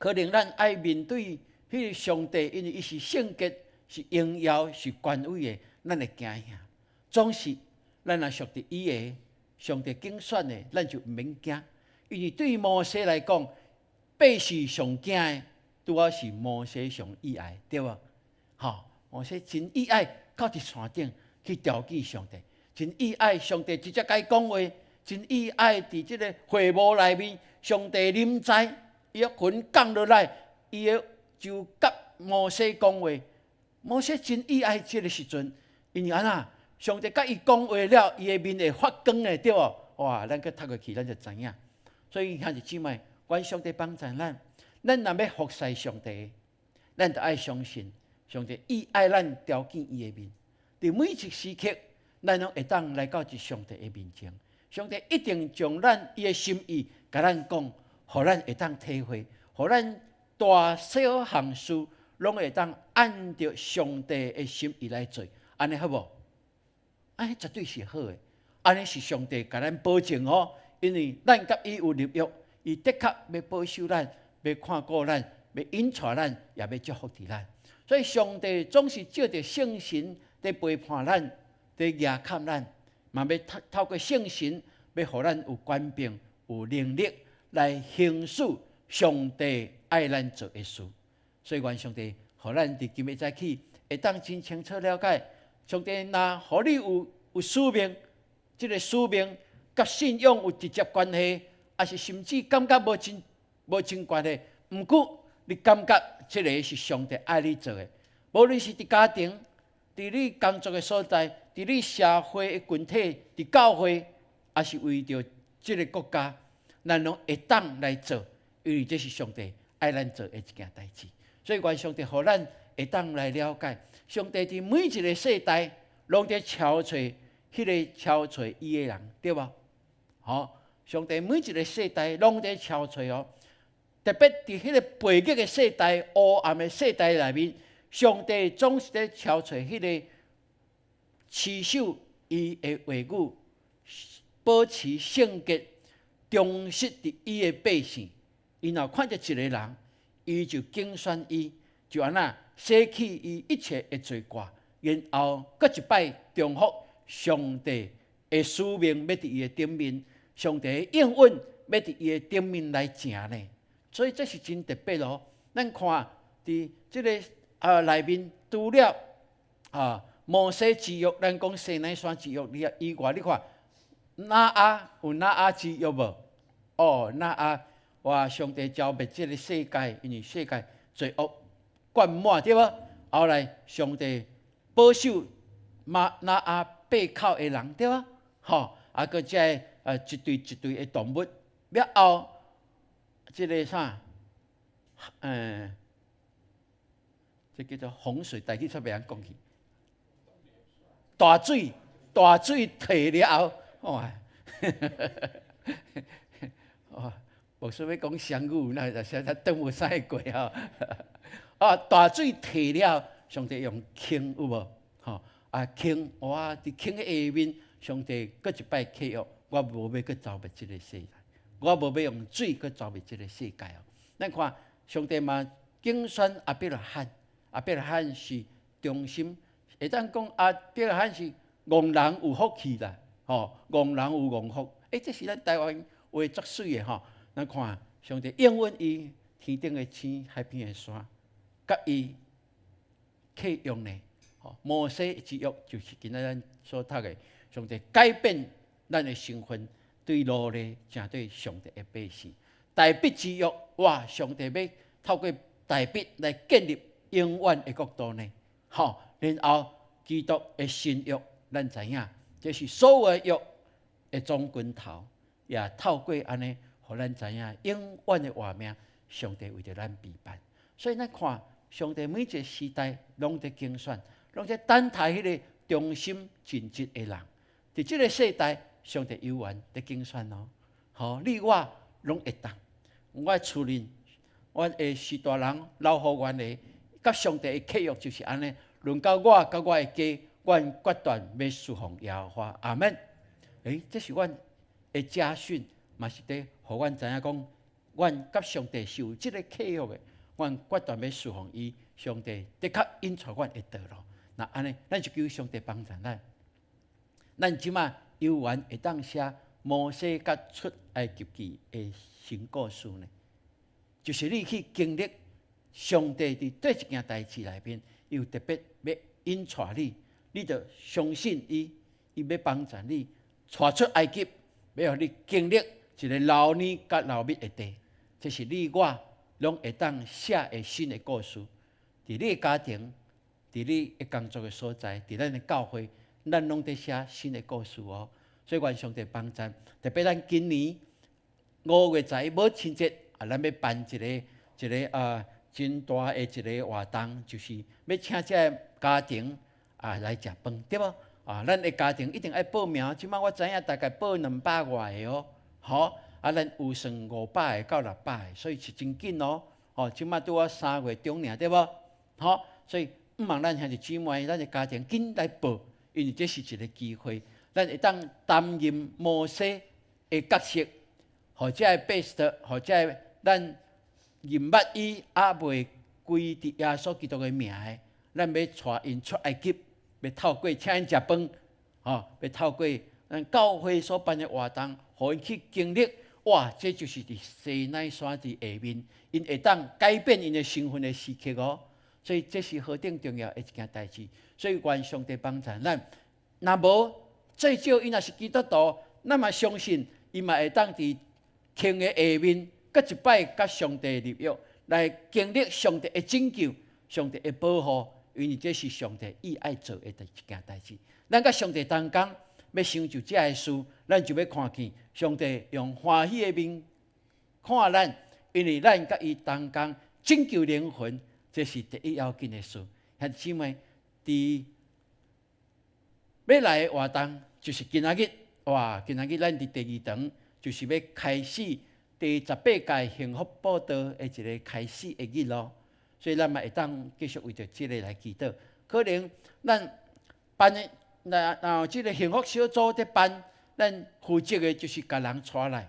可能咱愛面對彼个上帝，因為伊是聖潔、是榮耀、是權威的，咱會驚嚇。總是咱若屬佇伊的上帝揀選的，咱就毋免驚。因為對摩西來講，百姓上驚的，拄好是摩西上喜愛，對無？吼，摩西真喜愛到佇山頂去調見上帝，真喜愛上帝直接共伊講話，真喜愛佇這个會幕內面，上帝臨在，伊的雲降落來，伊的就佮摩西講話。摩西真喜愛這个時陣，因為按怎？上帝佮伊講話了，伊的面會發光的，對無？哇！咱閣讀過去，咱就知影。所以兄弟姊妹，願上帝幫助咱。咱若欲服侍上帝，咱就愛相信上帝伊愛咱調見伊的面。佇每一時刻，咱攏會當來到佇上帝的面前。上帝一定將咱伊的心意共咱講，予咱會當體會，予咱大小項事攏會當按著上帝的心意來做，按呢好無？按呢絕對是好的，按呢是上帝共咱保證哦，因為咱佮伊有立約，伊的確欲保守咱，欲看顧咱，欲引帶咱，也欲祝福佇咱。所以上帝總是藉著聖神佇陪伴咱，佇夯崁咱，嘛欲透過聖神，欲予咱有權柄、有能力來行使上帝愛咱做的事。所以願上帝予咱佇今日早起會當真清楚了解，上帝若予你有使命，這个使命佮信仰有直接關係，抑是甚至感覺無真關係。毋過你感覺這个是上帝愛你做的，無論是佇家庭、佇你工作的所在、佇你社會的群體、佇教會，抑是為著這个國家，咱攏會當來做，因為這是上帝愛咱做的一件代誌。所以願上帝予咱會當來了解，上帝佇每一个世代攏佇召揣彼个召揣伊的人，對無？吼，上帝每一个世代攏佇召揣哦，特別佇彼个背逆的世代、黑暗的世代內面，上帝總是佇召揣彼个持守伊的話語、保持聖潔、忠實佇伊的百姓。伊若看著一个人，伊就揀選伊，就按怎洗去伊一切的罪過，然後閣一擺重複上帝的使命，欲佇伊的頂面，上帝的應允欲佇伊的頂面來成呢。所以這是真特別哦。咱看佇這个內面，除了摩西之約，咱講西奈山之約以外，你看挪亞有挪亞之約無？哦，挪亞。哇！上帝剿滅這个世界，因為世界罪惡灌滿，對無？後來上帝保守挪亞八口的人，對無？吼，啊，閣這个一對一對的動物，了後這个啥？這叫做洪水，台語煞袂曉講去。大水，大水退了後，哇！哇！無說欲講雙語，那就實在轉無使過吼。啊，大水退了，上帝用鯨有無？吼啊鯨，哇！佇鯨的下面，上帝閣一擺契約，我無欲閣剿滅這个世界，我無欲用水閣剿滅這个世界哦。咱看上帝嘛揀選亞伯拉罕，亞伯拉罕是忠心，會當講亞伯拉罕是戇人有福氣啦，吼，戇人有戇福。欸，這是咱台灣話足媠的吼。咱看上帝應允伊天頂的星、海邊的沙，佮伊契約呢。吼，摩西之約就是今仔咱所讀的，上帝改變咱的身份，對奴隸成做上帝的百姓。大衛之約，哇！上帝欲透過大衛來建立永遠的國度呢。吼，然後基督的新約，咱知影，這是所有的約的總根頭，也透過按呢，予咱知影永遠的活命，上帝為著咱備辦。所以咱看上帝每一個時代攏佇揀選，攏佇等待彼个忠心盡職的人。佇這个世代，上帝猶原佇揀選哦。吼，你我攏會當。我厝裡，我的序大人老虎原的，佮上帝的契約就是按呢。輪到我佮我的家，阮決斷欲事奉耶和華。阿門。欸，這是阮的家訓，嘛是佇予阮知影講，阮佮上帝是有這个契約的，阮決斷欲事奉伊，上帝的確引帶阮的道路。若按呢，咱就求上帝幫助咱。咱這馬有緣會當寫摩西佮出埃及記的新故事呢，就是你去經歷上帝佇佗一件代誌內面，伊有特別欲引帶你，你就相信伊，伊欲幫助你帶出埃及，欲予你經歷一个流奶佮流蜜的地。這是你我攏會當寫的新的故事。佇你的家庭，佇你的工作的所在，佇咱的教會，咱攏佇寫新的故事哦。所以願上帝幫助，特別咱今年5月11母親節啊，咱欲辦一个真大的一个活動，就是欲請這个家庭啊來食飯，對無？啊，咱的家庭一定愛報名，這擺我知影大概報200外個哦，好，啊，咱有算500個到600個，所以是真緊哦。吼，這擺拄好3月中爾，對無？好，所以毋望咱兄弟姊妹，咱的家庭緊來報，因為這是一個機會，咱會當擔任摩西的角色，予這个 pastor，予這个咱認捌伊，猶未歸佇耶穌基督的名的，咱欲帶𪜶出埃及，欲透過請𪜶食飯，吼，欲透過咱教會所辦的活動，予𪜶去經歷，哇！這就是佇西奈山佇下面，𪜶會當改變𪜶的身份的時刻哦。所以這是何等重要的一件代誌。所以願上帝幫助咱。若無最少，伊若是基督徒，咱嘛相信伊嘛會當佇坑的下面，閣一擺佮上帝立約，來經歷上帝的拯救、上帝的保護，因為這是上帝伊愛做的一件代誌。咱佮上帝同工，欲成就這个事，咱就欲看見上帝用歡喜的面看咱，因為咱佮伊同工拯救靈魂，這是第一要緊的事。兄弟姊妹，佇欲來的活動就是今仔日，哇！今仔日咱佇第二堂就是欲開始第18屆幸福佈道的一個開始的日咯。所以咱嘛會當繼續為著這个來祈禱。可能咱辦的，若若這个幸福小組佇辦，咱負責的就是共人帶來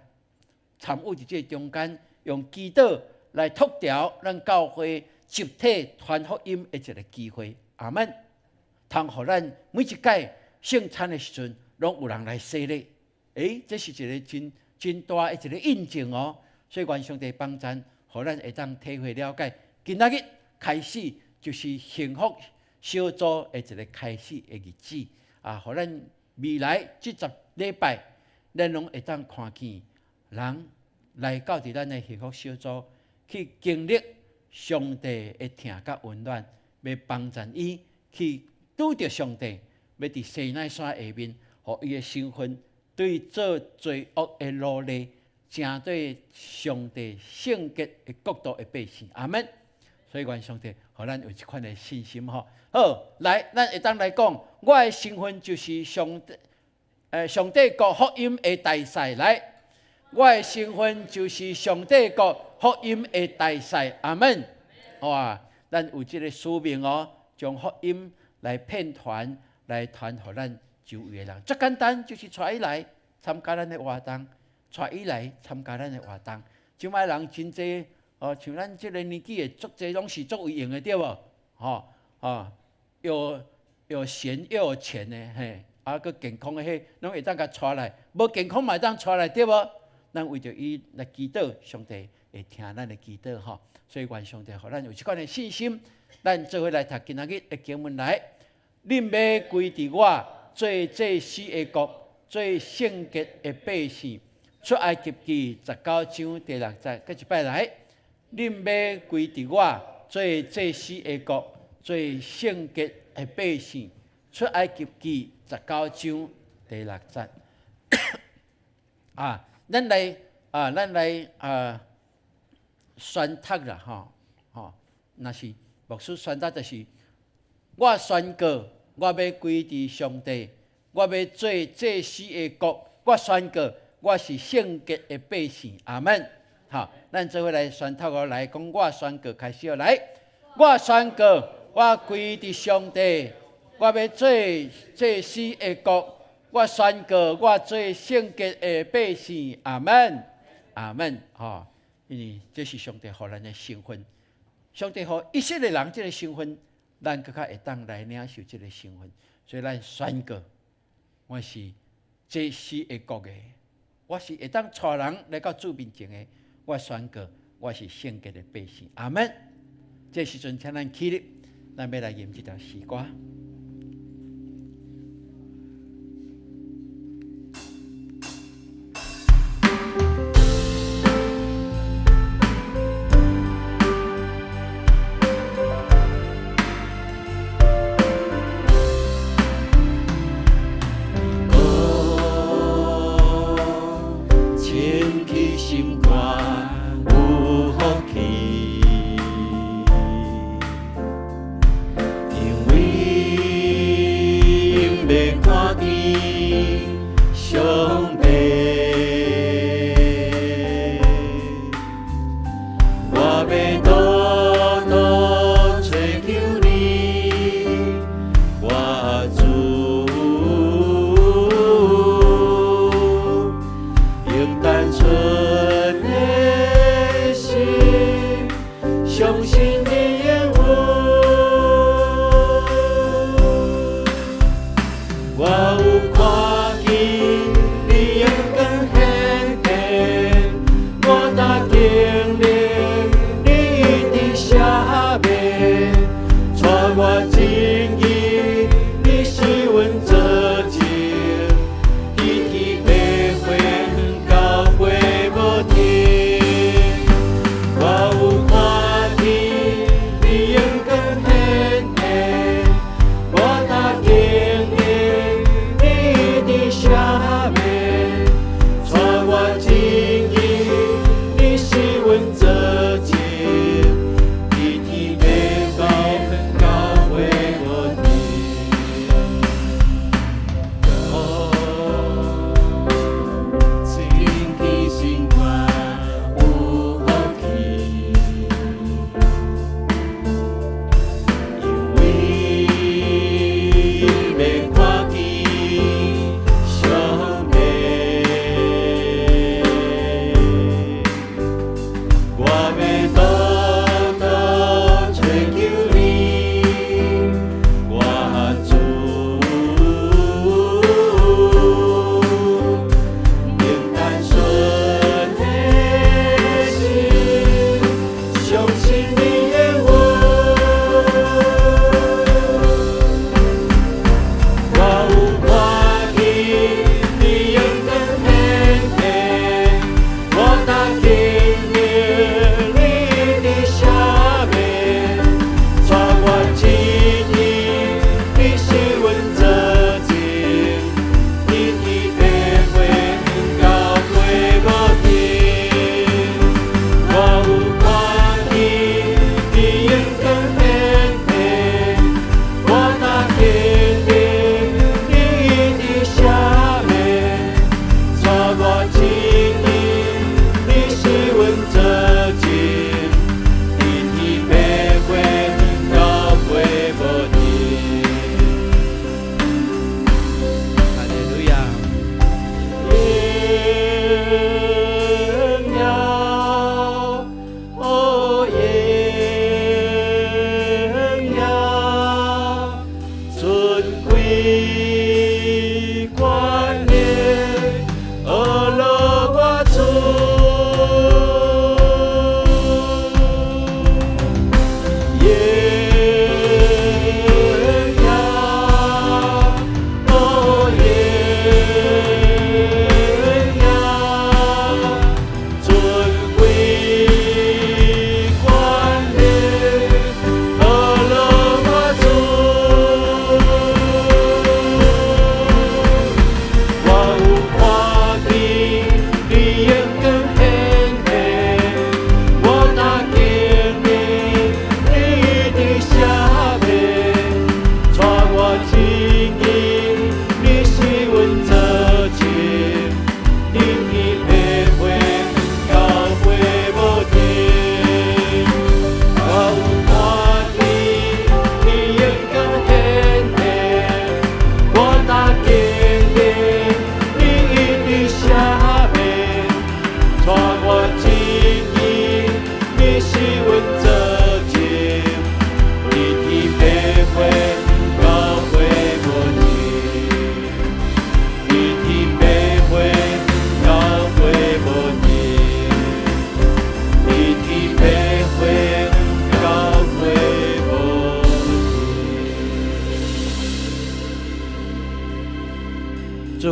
參與佇這个中間，用祈禱來拓調咱教會集體傳福音的一个機會。阿門。通予咱每一屆聖餐的時陣，攏有人來洗禮。欸，這是一個真真大的一個印證哦。所以願上帝幫贊，予咱會當體會了解。今仔日開始就是幸福小組的一個開始的日子啊！予咱未來這10禮拜，咱攏會當看見人來到佇咱的幸福小組去經歷上帝的疼佮溫暖，欲幫贊伊去拄著上帝，欲佇西奈山下面，予伊的身份對做罪惡的奴隸，成做上帝聖潔的國度的百姓。阿門。所以願上帝，予咱有這款的信心吼。好，來，咱會當來講，我的身份就是上帝，上帝國福音的大使。來，我的身份就是上帝國福音的大使。阿門。哇，咱有這个使命哦，將福音來遍傳，來傳予咱周圍的人。最簡單就是帶伊來參加咱的活動，帶伊來參加咱的活動。這擺人真濟。哦，像咱這个年紀的，足濟攏是足有閒的，對無？吼，哦，又又閒又有錢的，嘿，啊，閣健康的，彼攏會當共帶來，無健康嘛會當帶來，對無？咱為著伊來祈禱，上帝會聽咱的祈禱，吼。所以願上帝予咱有這款的信心，咱做伙來讀今仔日的經文來。恁欲歸佇我做祭司的國，做聖潔的百姓。出埃及記19章第6節，閣一擺來。恁欲歸佇我做祭司的國，做聖潔的百姓。出埃及記19章第6節。啊，咱來宣讀啦，吼吼，若是牧師宣讀就是，我宣告，我欲歸佇上帝，我欲做祭司的國，我宣告，我是聖潔的百姓。阿門。好，咱做伙來宣讀哦，來講我宣告開始哦，來，我宣告，我歸佇上帝，我欲做祭司的國，我宣告，我做聖潔的百姓。阿門，阿門。吼，因為這是上帝予咱的身份。上帝予以色列人這个身份，咱閣較會當來領受這个身份。所以咱宣告，我是祭司的國的，我是會當帶人來到主面前的。我宣告，我是聖潔的百姓。阿門。這時陣，請咱起立，咱欲來吟這條詩歌。清氣心肝有福氣，因為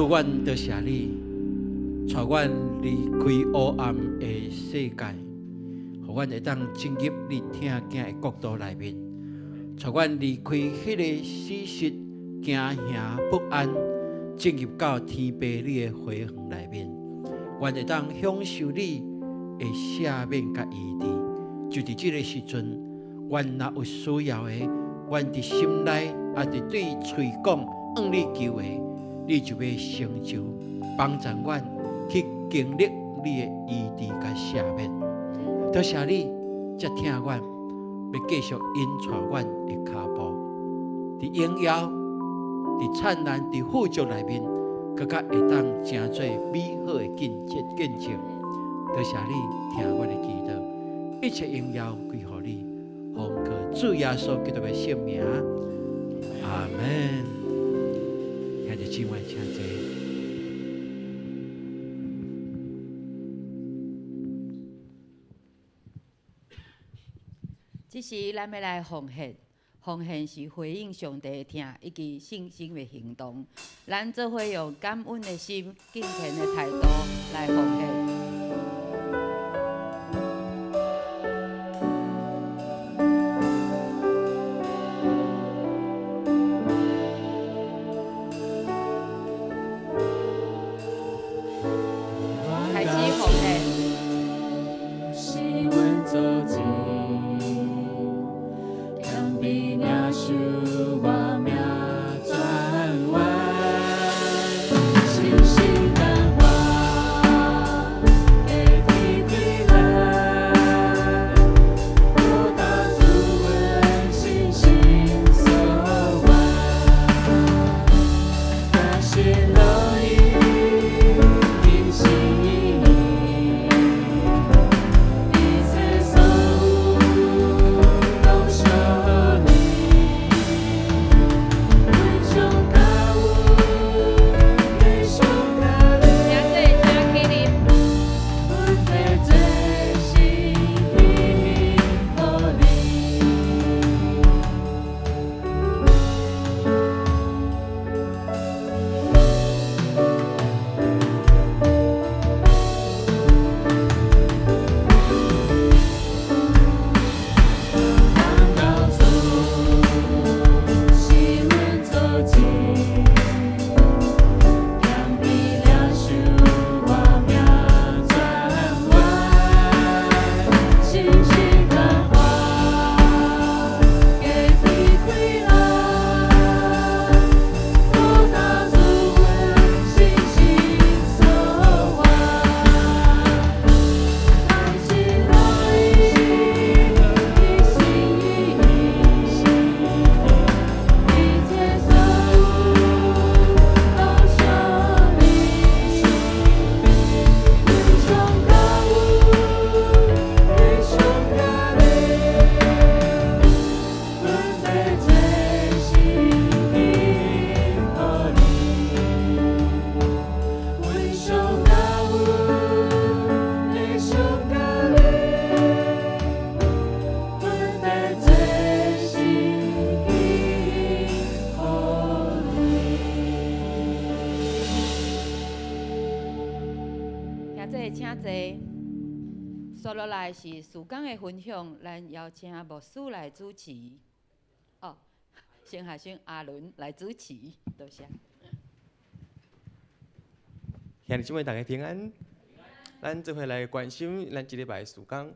主，阮多謝你，帶阮離開黑暗的世界，予阮會當進入你疼囝的國度內面。帶阮離開彼个死實驚嚇不安，進入到天父你的花園內面。阮會當享受你的赦免佮醫治。就佇這个時陣，阮若有需要的，阮佇心內抑是對喙講，向你求的，你就欲成就，幫助阮去經歷你的醫治佮赦免。多謝你，才聽阮，欲繼續引帶阮的跤步，佇榮耀、佇燦爛、佇富足內面，閣較會當成做美好的見證見證。多謝你聽阮的祈禱，一切榮耀歸予你，奉靠主耶穌基督的聖名，阿門。兄弟姊妹，請坐。這時，咱欲來奉獻，奉獻是回應上帝的疼以及信心的行動。咱做伙用感恩的心、敬虔的態度來奉獻。開始奉獻。是阮做主，謙卑領受我命轉彎，信心感化，加天起來，好大主阮信心所願，感謝樂意的心意，一切所有攏屬你，阮上較有，你上較美，請坐，請起立。阮欲全心獻予你。禱告主是阮做主，謙卑領受我命轉彎，信心感化，加天開來，好大主阮信心所願，感謝樂意的心意，一切所有攏屬你，阮上較有，你上較美，阮欲全心獻予你，阮上較有，你上較美，阮欲全心獻予你。兄弟，請坐。紲落來是事工的分享，咱邀請牧師來主持。哦，先學生阿倫來主持，多謝。兄弟姊妹，大家平安。咱做伙來關心咱這禮拜的事工。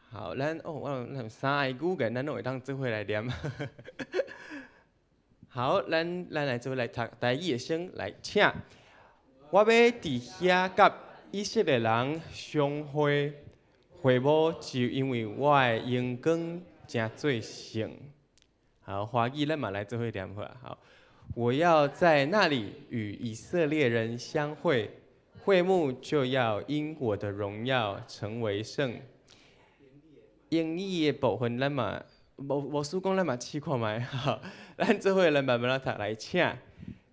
好，咱哦，我有咱有三个語言，咱攏會當做伙來念。好，咱來做伙來讀台語的先來，請。我欲佇遐佮以色列人相會，會幕就因為我的榮光成做聖。好，華語咱嘛來做伙念好啊。好，我要在那裡與以色列人相會，會幕就要因我的榮耀成為聖。英語的部分咱嘛，無無輸講咱嘛試看覓，好，咱做伙來慢慢仔讀來，請。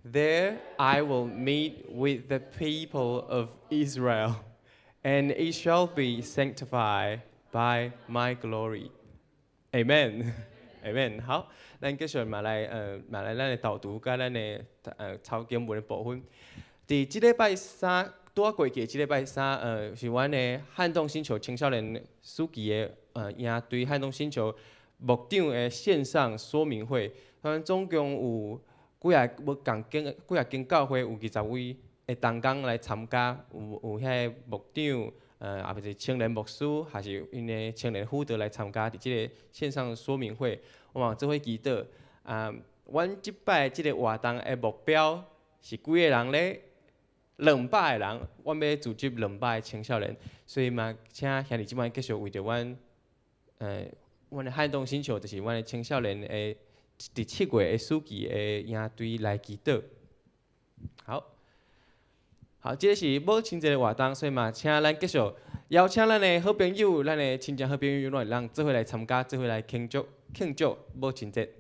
There I will meet with the people of Israel, and it shall be sanctified by my glory. Amen. Amen。好，咱繼續嘛來嘛來咱的導讀佮咱的抄經文的部分。佇這禮拜三拄仔過去的這禮拜三，是阮的撼動星球青少年暑期的營隊撼動星球牧長的線上說明會。咱總共有幾仔無仝間幾仔間教會有20位的同工來參加，有遐個牧長，也是青年牧師，還是𪜶的青年輔導來參加佇這个線上說明會。我嘛做伙祈禱。啊，阮這擺這个活動的目標是幾个人咧？200个人，阮欲組織兩百个青少年，所以嘛，請兄弟姊妹繼續為著阮，阮的撼動星球就是阮的青少年的佇7月的暑期的營隊來祈禱。好，好，這个是母親節的活動，所以嘛，請咱繼續邀請咱的好朋友、咱的親情好朋友，攏會當做伙來參加，做伙來慶祝慶祝母親節。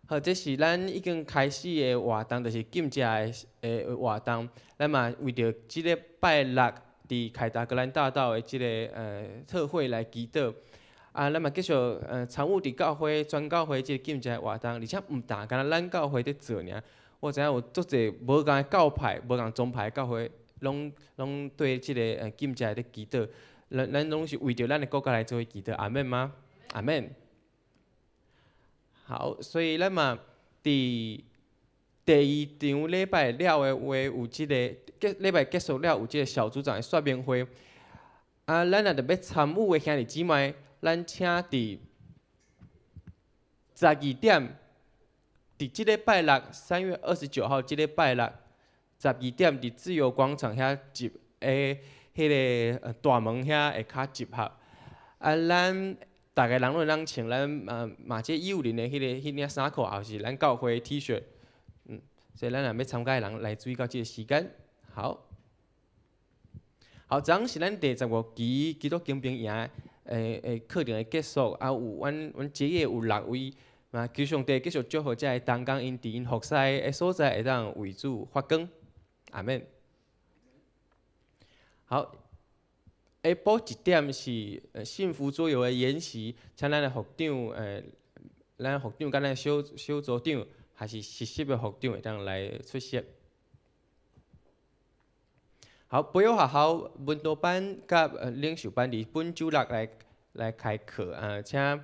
好，這是咱已經開始的活動，就是禁食的活動。咱嘛為著這个拜六佇凱達格蘭大道的這个特會來祈禱。啊，咱嘛繼續參與佇教會全教會這个禁食的活動，而且毋但干焦咱教會佇做爾，我知影有足濟無仝的教派、無仝宗派的教會，攏對這个禁食佇祈禱。咱攏是為著咱的國家來做祈禱，阿們嗎？阿們。好，所以咱嘛佇第二場禮拜了的話，有這个結禮拜結束了，有這个小組長的說明會。啊，咱若著欲參與的兄弟姊妹，咱請佇12點，佇這禮拜六3月29號，這禮拜六十二點佇自由廣場遐集的彼个大門遐下跤集合。啊，咱逐个人攏會當穿咱馬偕150的彼个彼領衫褲，抑是咱教會 T 恤，所以咱若欲參加的人來注意到這个時間。好，好，昨昏是咱第15期基督精兵營的課程的結束，啊，有阮結業有六位，嘛求上帝繼續祝福這个同工，𪜶佇𪜶服侍的所在會當為主發光，阿們。好。下晡1點是幸福桌遊的研習，請咱的副長，咱副長佮咱小小組長，還是實習的副長會當來出席。好，培育學校文道班佮領袖班佇本週六來開課啊，請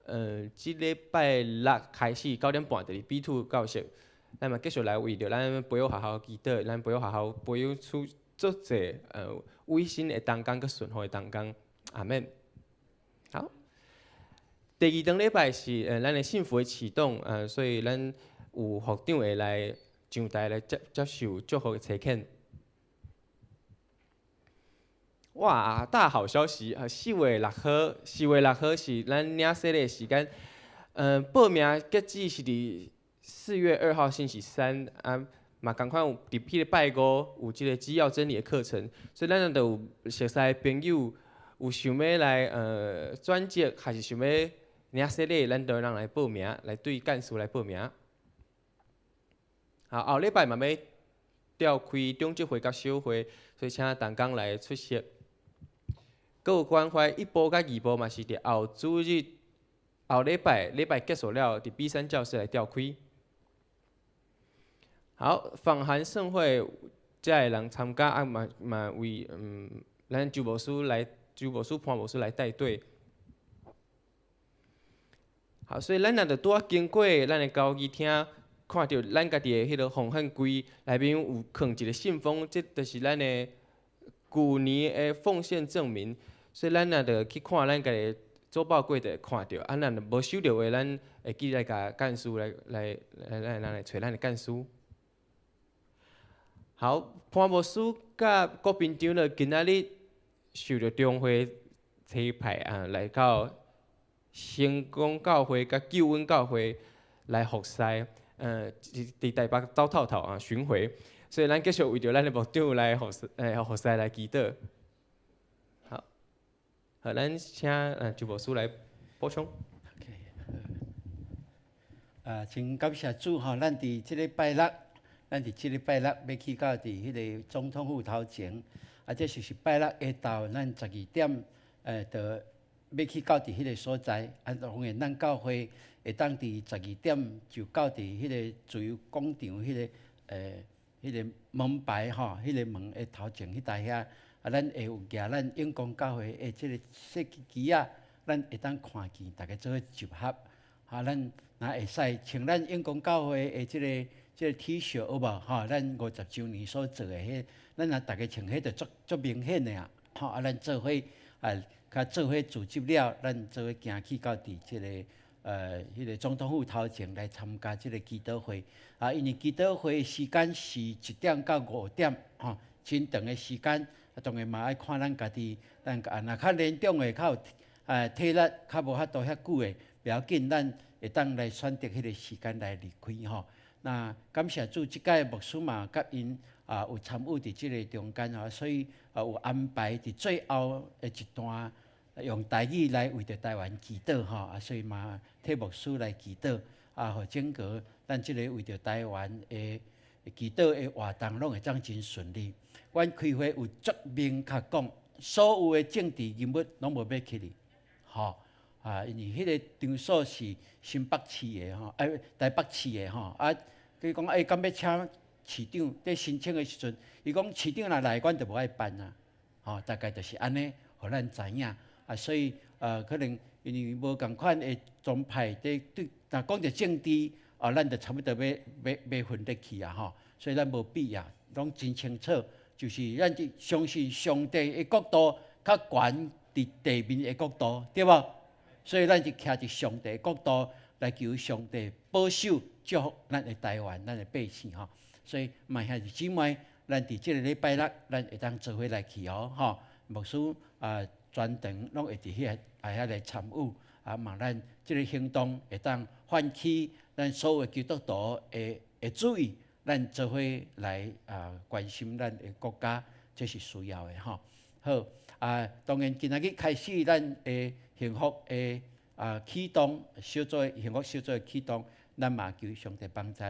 這禮拜六開始9點半佇 B2 教室，咱嘛繼續來為著咱培育學校祈禱，咱培育學校培育出足濟偉新的同工佮順服的同工，阿們。好，第二頓禮拜是咱的幸福的啟動，所以咱有副長會來上台來接受祝福的差遣。哇！大好消息！4月6號，4月6號是咱領洗禮的時間。報名截止是佇4月2號星期三啊，嘛仝款有佇彼个拜五有這个基要真理的課程，所以咱若著有熟似的朋友有想欲來轉職，還是想欲領洗禮，咱都會當來報名，來對幹事來報名。好，後禮拜嘛欲召開長執會佮小會，所以請同工來出席。閣有關懷一部佮二部嘛是佇後主日後禮拜禮拜結束了，佇 B3教室來召開。好，訪韓盛會，遮的人參加啊嘛嘛為咱周牧師來，周牧師潘牧師來帶隊。好，所以咱若著拄仔經過咱的交誼廳，看著咱家己的彼个奉獻櫃內面有囥一个信封，這就是咱的舊年的奉獻證明。所以咱若著去看咱家己周報櫃就會看著，啊，咱若無收著話，咱會記來共幹事來揣咱的幹事。好，潘牧師佮郭斌長老今仔日受著中會差派啊，來到成功教會佮救恩教會來服侍，佇台北走透透啊巡迴，所以咱繼續為著咱的牧長來服侍，服侍來祈禱。好，好，咱請周牧師來補充。 OK，啊，真感謝主吼，咱佇這个拜六，咱佇這个拜六欲去到佇彼个總統府頭前，啊，這就是拜六下晝，咱12點，就欲去到佇彼个所在，啊，當然咱教會會當佇12點就到佇彼个自由廣場彼個門牌吼，彼個門的頭前彼搭遐，啊，咱會有舉咱永光教會的這個設計旗仔，咱會當看見逐家做伙集合，啊，咱若會使穿咱永光教會的這個 T-shirt 有無？吼，咱50週年所做的彼，咱若逐家穿彼就足足明顯的啊，吼，啊，咱做伙啊，較做伙組織了，咱做伙行去到佇這個彼個總統府頭前來參加這個祈禱會。啊，因為祈禱會時間是1點到5點，吼，真長的時間。啊，當然嘛愛看咱家己，咱啊若較年長的較有體力，較無法度遐久的，袂要緊，咱會當來選擇彼個時間來離開吼。那感謝主，這擺牧師嘛，佮𪜶啊有參與佇這個中間吼，所以啊有安排佇最後的一段用台語來為著台灣祈禱吼，啊，所以嘛替牧師來祈禱，啊，予整個咱這个為著台灣的祈禱的活動攏會當真順利。阮開會有足明確講，所有的政治人物攏無欲去哩，吼啊，因為彼个場所是新北市的吼，台北市的吼，啊，佢講欸，敢欲請市長？佇申請的時陣，伊講市長若來，阮就無愛辦啊，吼，大概就是按呢，予咱知影。啊，所以可能因為無仝款的宗派佇對，若講著政治，啊，咱就差不多欲分裂去啊，吼，所以咱無必要，攏真清楚，就是咱佇相信上帝的國度較懸佇地面的國度，對無？所以咱就徛佇上帝的國度來求上帝保守祝福咱的台灣，咱的百姓吼。所以嘛兄弟姊妹，咱佇這个禮拜六，咱會當做伙來去哦，吼，牧師啊。全程攏會佇遐來遐來參與，啊，嘛咱這个行動會當喚起咱所有基督徒的注意，咱做伙來啊關心咱的國家，這是需要的吼。好，啊，當然今仔日開始咱的幸福的啊啟動小組幸福小組的啟動，咱嘛求上帝幫助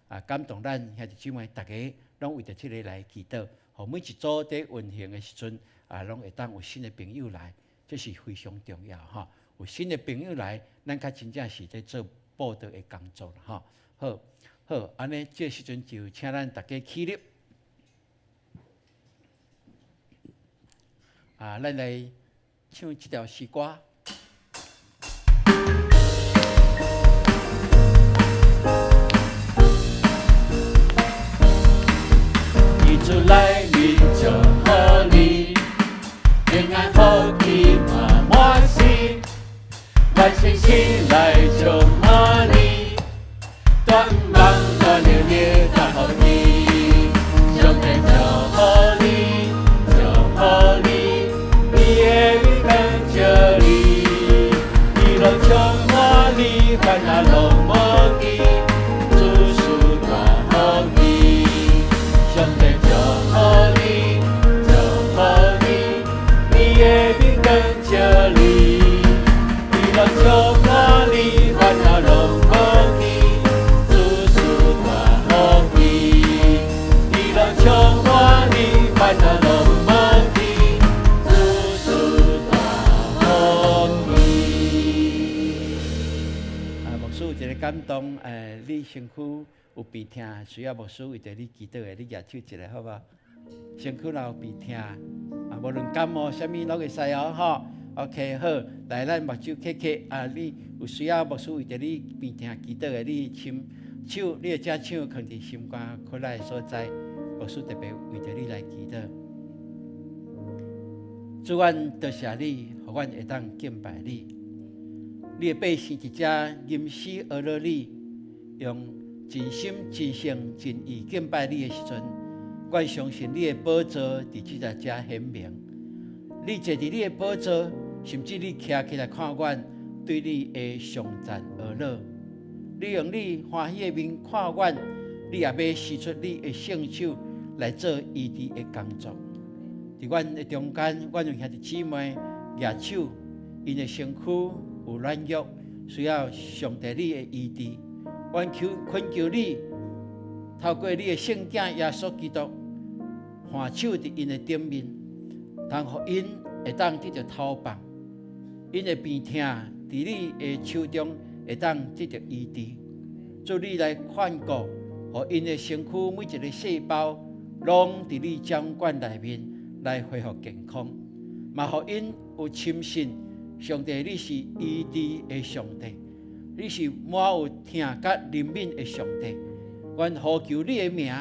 啊，感動咱兄弟姊妹，逐家攏為著這个來祈禱，予每一組佇運行的時陣。啊，攏會當有新的朋友來，這是非常重要吼。有新的朋友來，咱較真正是佇做佈道的工作吼。好，好，按呢，這時陣就請咱逐家起立。啊，咱來唱這條詩歌。佇主內面祝福你，平安福氣滿滿心，願信心來充滿你，斷望斷流的大福氣，上帝祝福你，祝福你，伊的面光照你，喜樂充滿你，煩惱攏無記，諸事大福氣，上帝祝福你，祝福你，伊的面光照你，喜樂充滿你，煩惱攏無記，諸事大福氣，喜樂充滿你，煩惱攏無記，諸事大福氣。啊，牧師有一个感動，你身軀有病痛，需要牧師為著你祈禱的，你舉手一下好無？身軀若有病痛，啊，無論感冒啥物攏會使哦，吼。OK，好，來咱目睭瞌瞌，啊，你有需要牧師為著你病痛祈禱的，你親手，你的隻手囥佇心肝窟內的所在，牧師特別為著你來祈禱。主，阮多謝你，予阮會當敬拜你。你的百姓佇遮吟詩學樂你，用盡心、盡性、盡意敬拜你的時陣，阮相信你的寶座佇這個遮顯明。你坐佇你的寶座，甚至你徛起來看阮，對你的頌讚學樂。你用你歡喜的面看阮，你也欲伸出你的聖手來做醫治的工作。佇阮的中間，阮有兄弟姊妹舉手，𪜶的身軀有軟弱，需要上帝你的醫治。阮求懇求你，透過你的聖子耶穌基督，按手佇𪜶的頂面，通予𪜶會當得著頭放， 𪜶的病痛佇你的手中會當得著醫治。主你來看顧，予𪜶的身軀每一个細胞，攏佇你掌管內面來恢復健康，嘛予𪜶有深信上帝你是醫治的上帝，你是滿有疼佮憐憫的上帝。阮呼求你的名，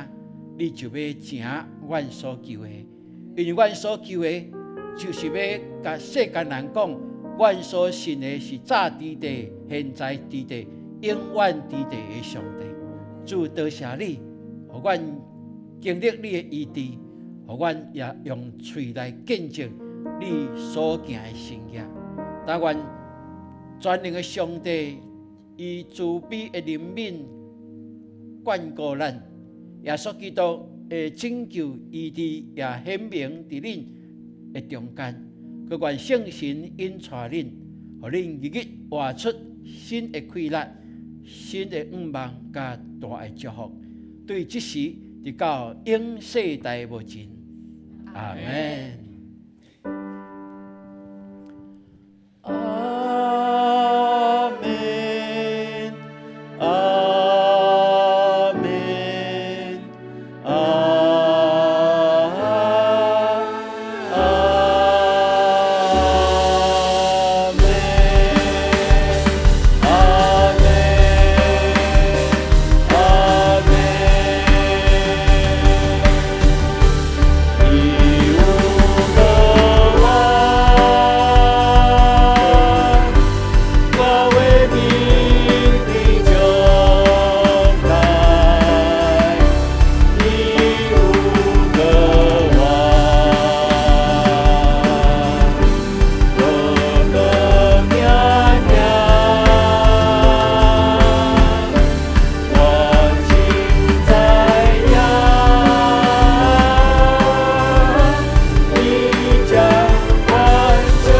你就欲成阮所求的，因為阮所求的，就是欲共世間人講，阮所信的是早佇地、現在佇地、永遠佇地的上帝。主多謝你，予阮經歷你的醫治，予阮也用喙來見證你所行的神蹟。但願全能的上帝以慈悲的憐憫眷顧咱，耶穌基督的拯救醫治也顯明佇恁的中間，閣願聖神引帶恁，予恁日日活出新的氣力、新的向望佮大的祝福。對這時直到永世代無盡。阿門。阿門，阿門，阿阿門，阿門，阿門。伊有個我，我的命佇將來，伊有個我，無閣驚驚，我真知影，伊將阮將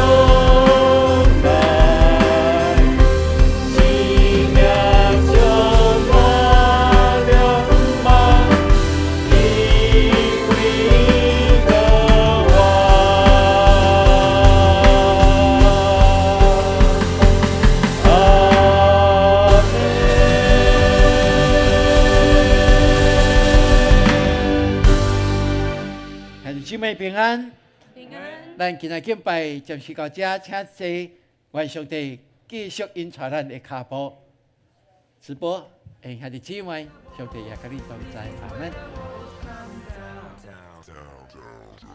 來，生命充滿了夢，因為伊個我。阿門。兄弟姊妹平安。平安。咱今日敬拜暫時到這，請坐。願上帝繼續引帶咱的跤步。直播，兄弟姊妹，上帝也佮你同在，阿門。 Down, down, down.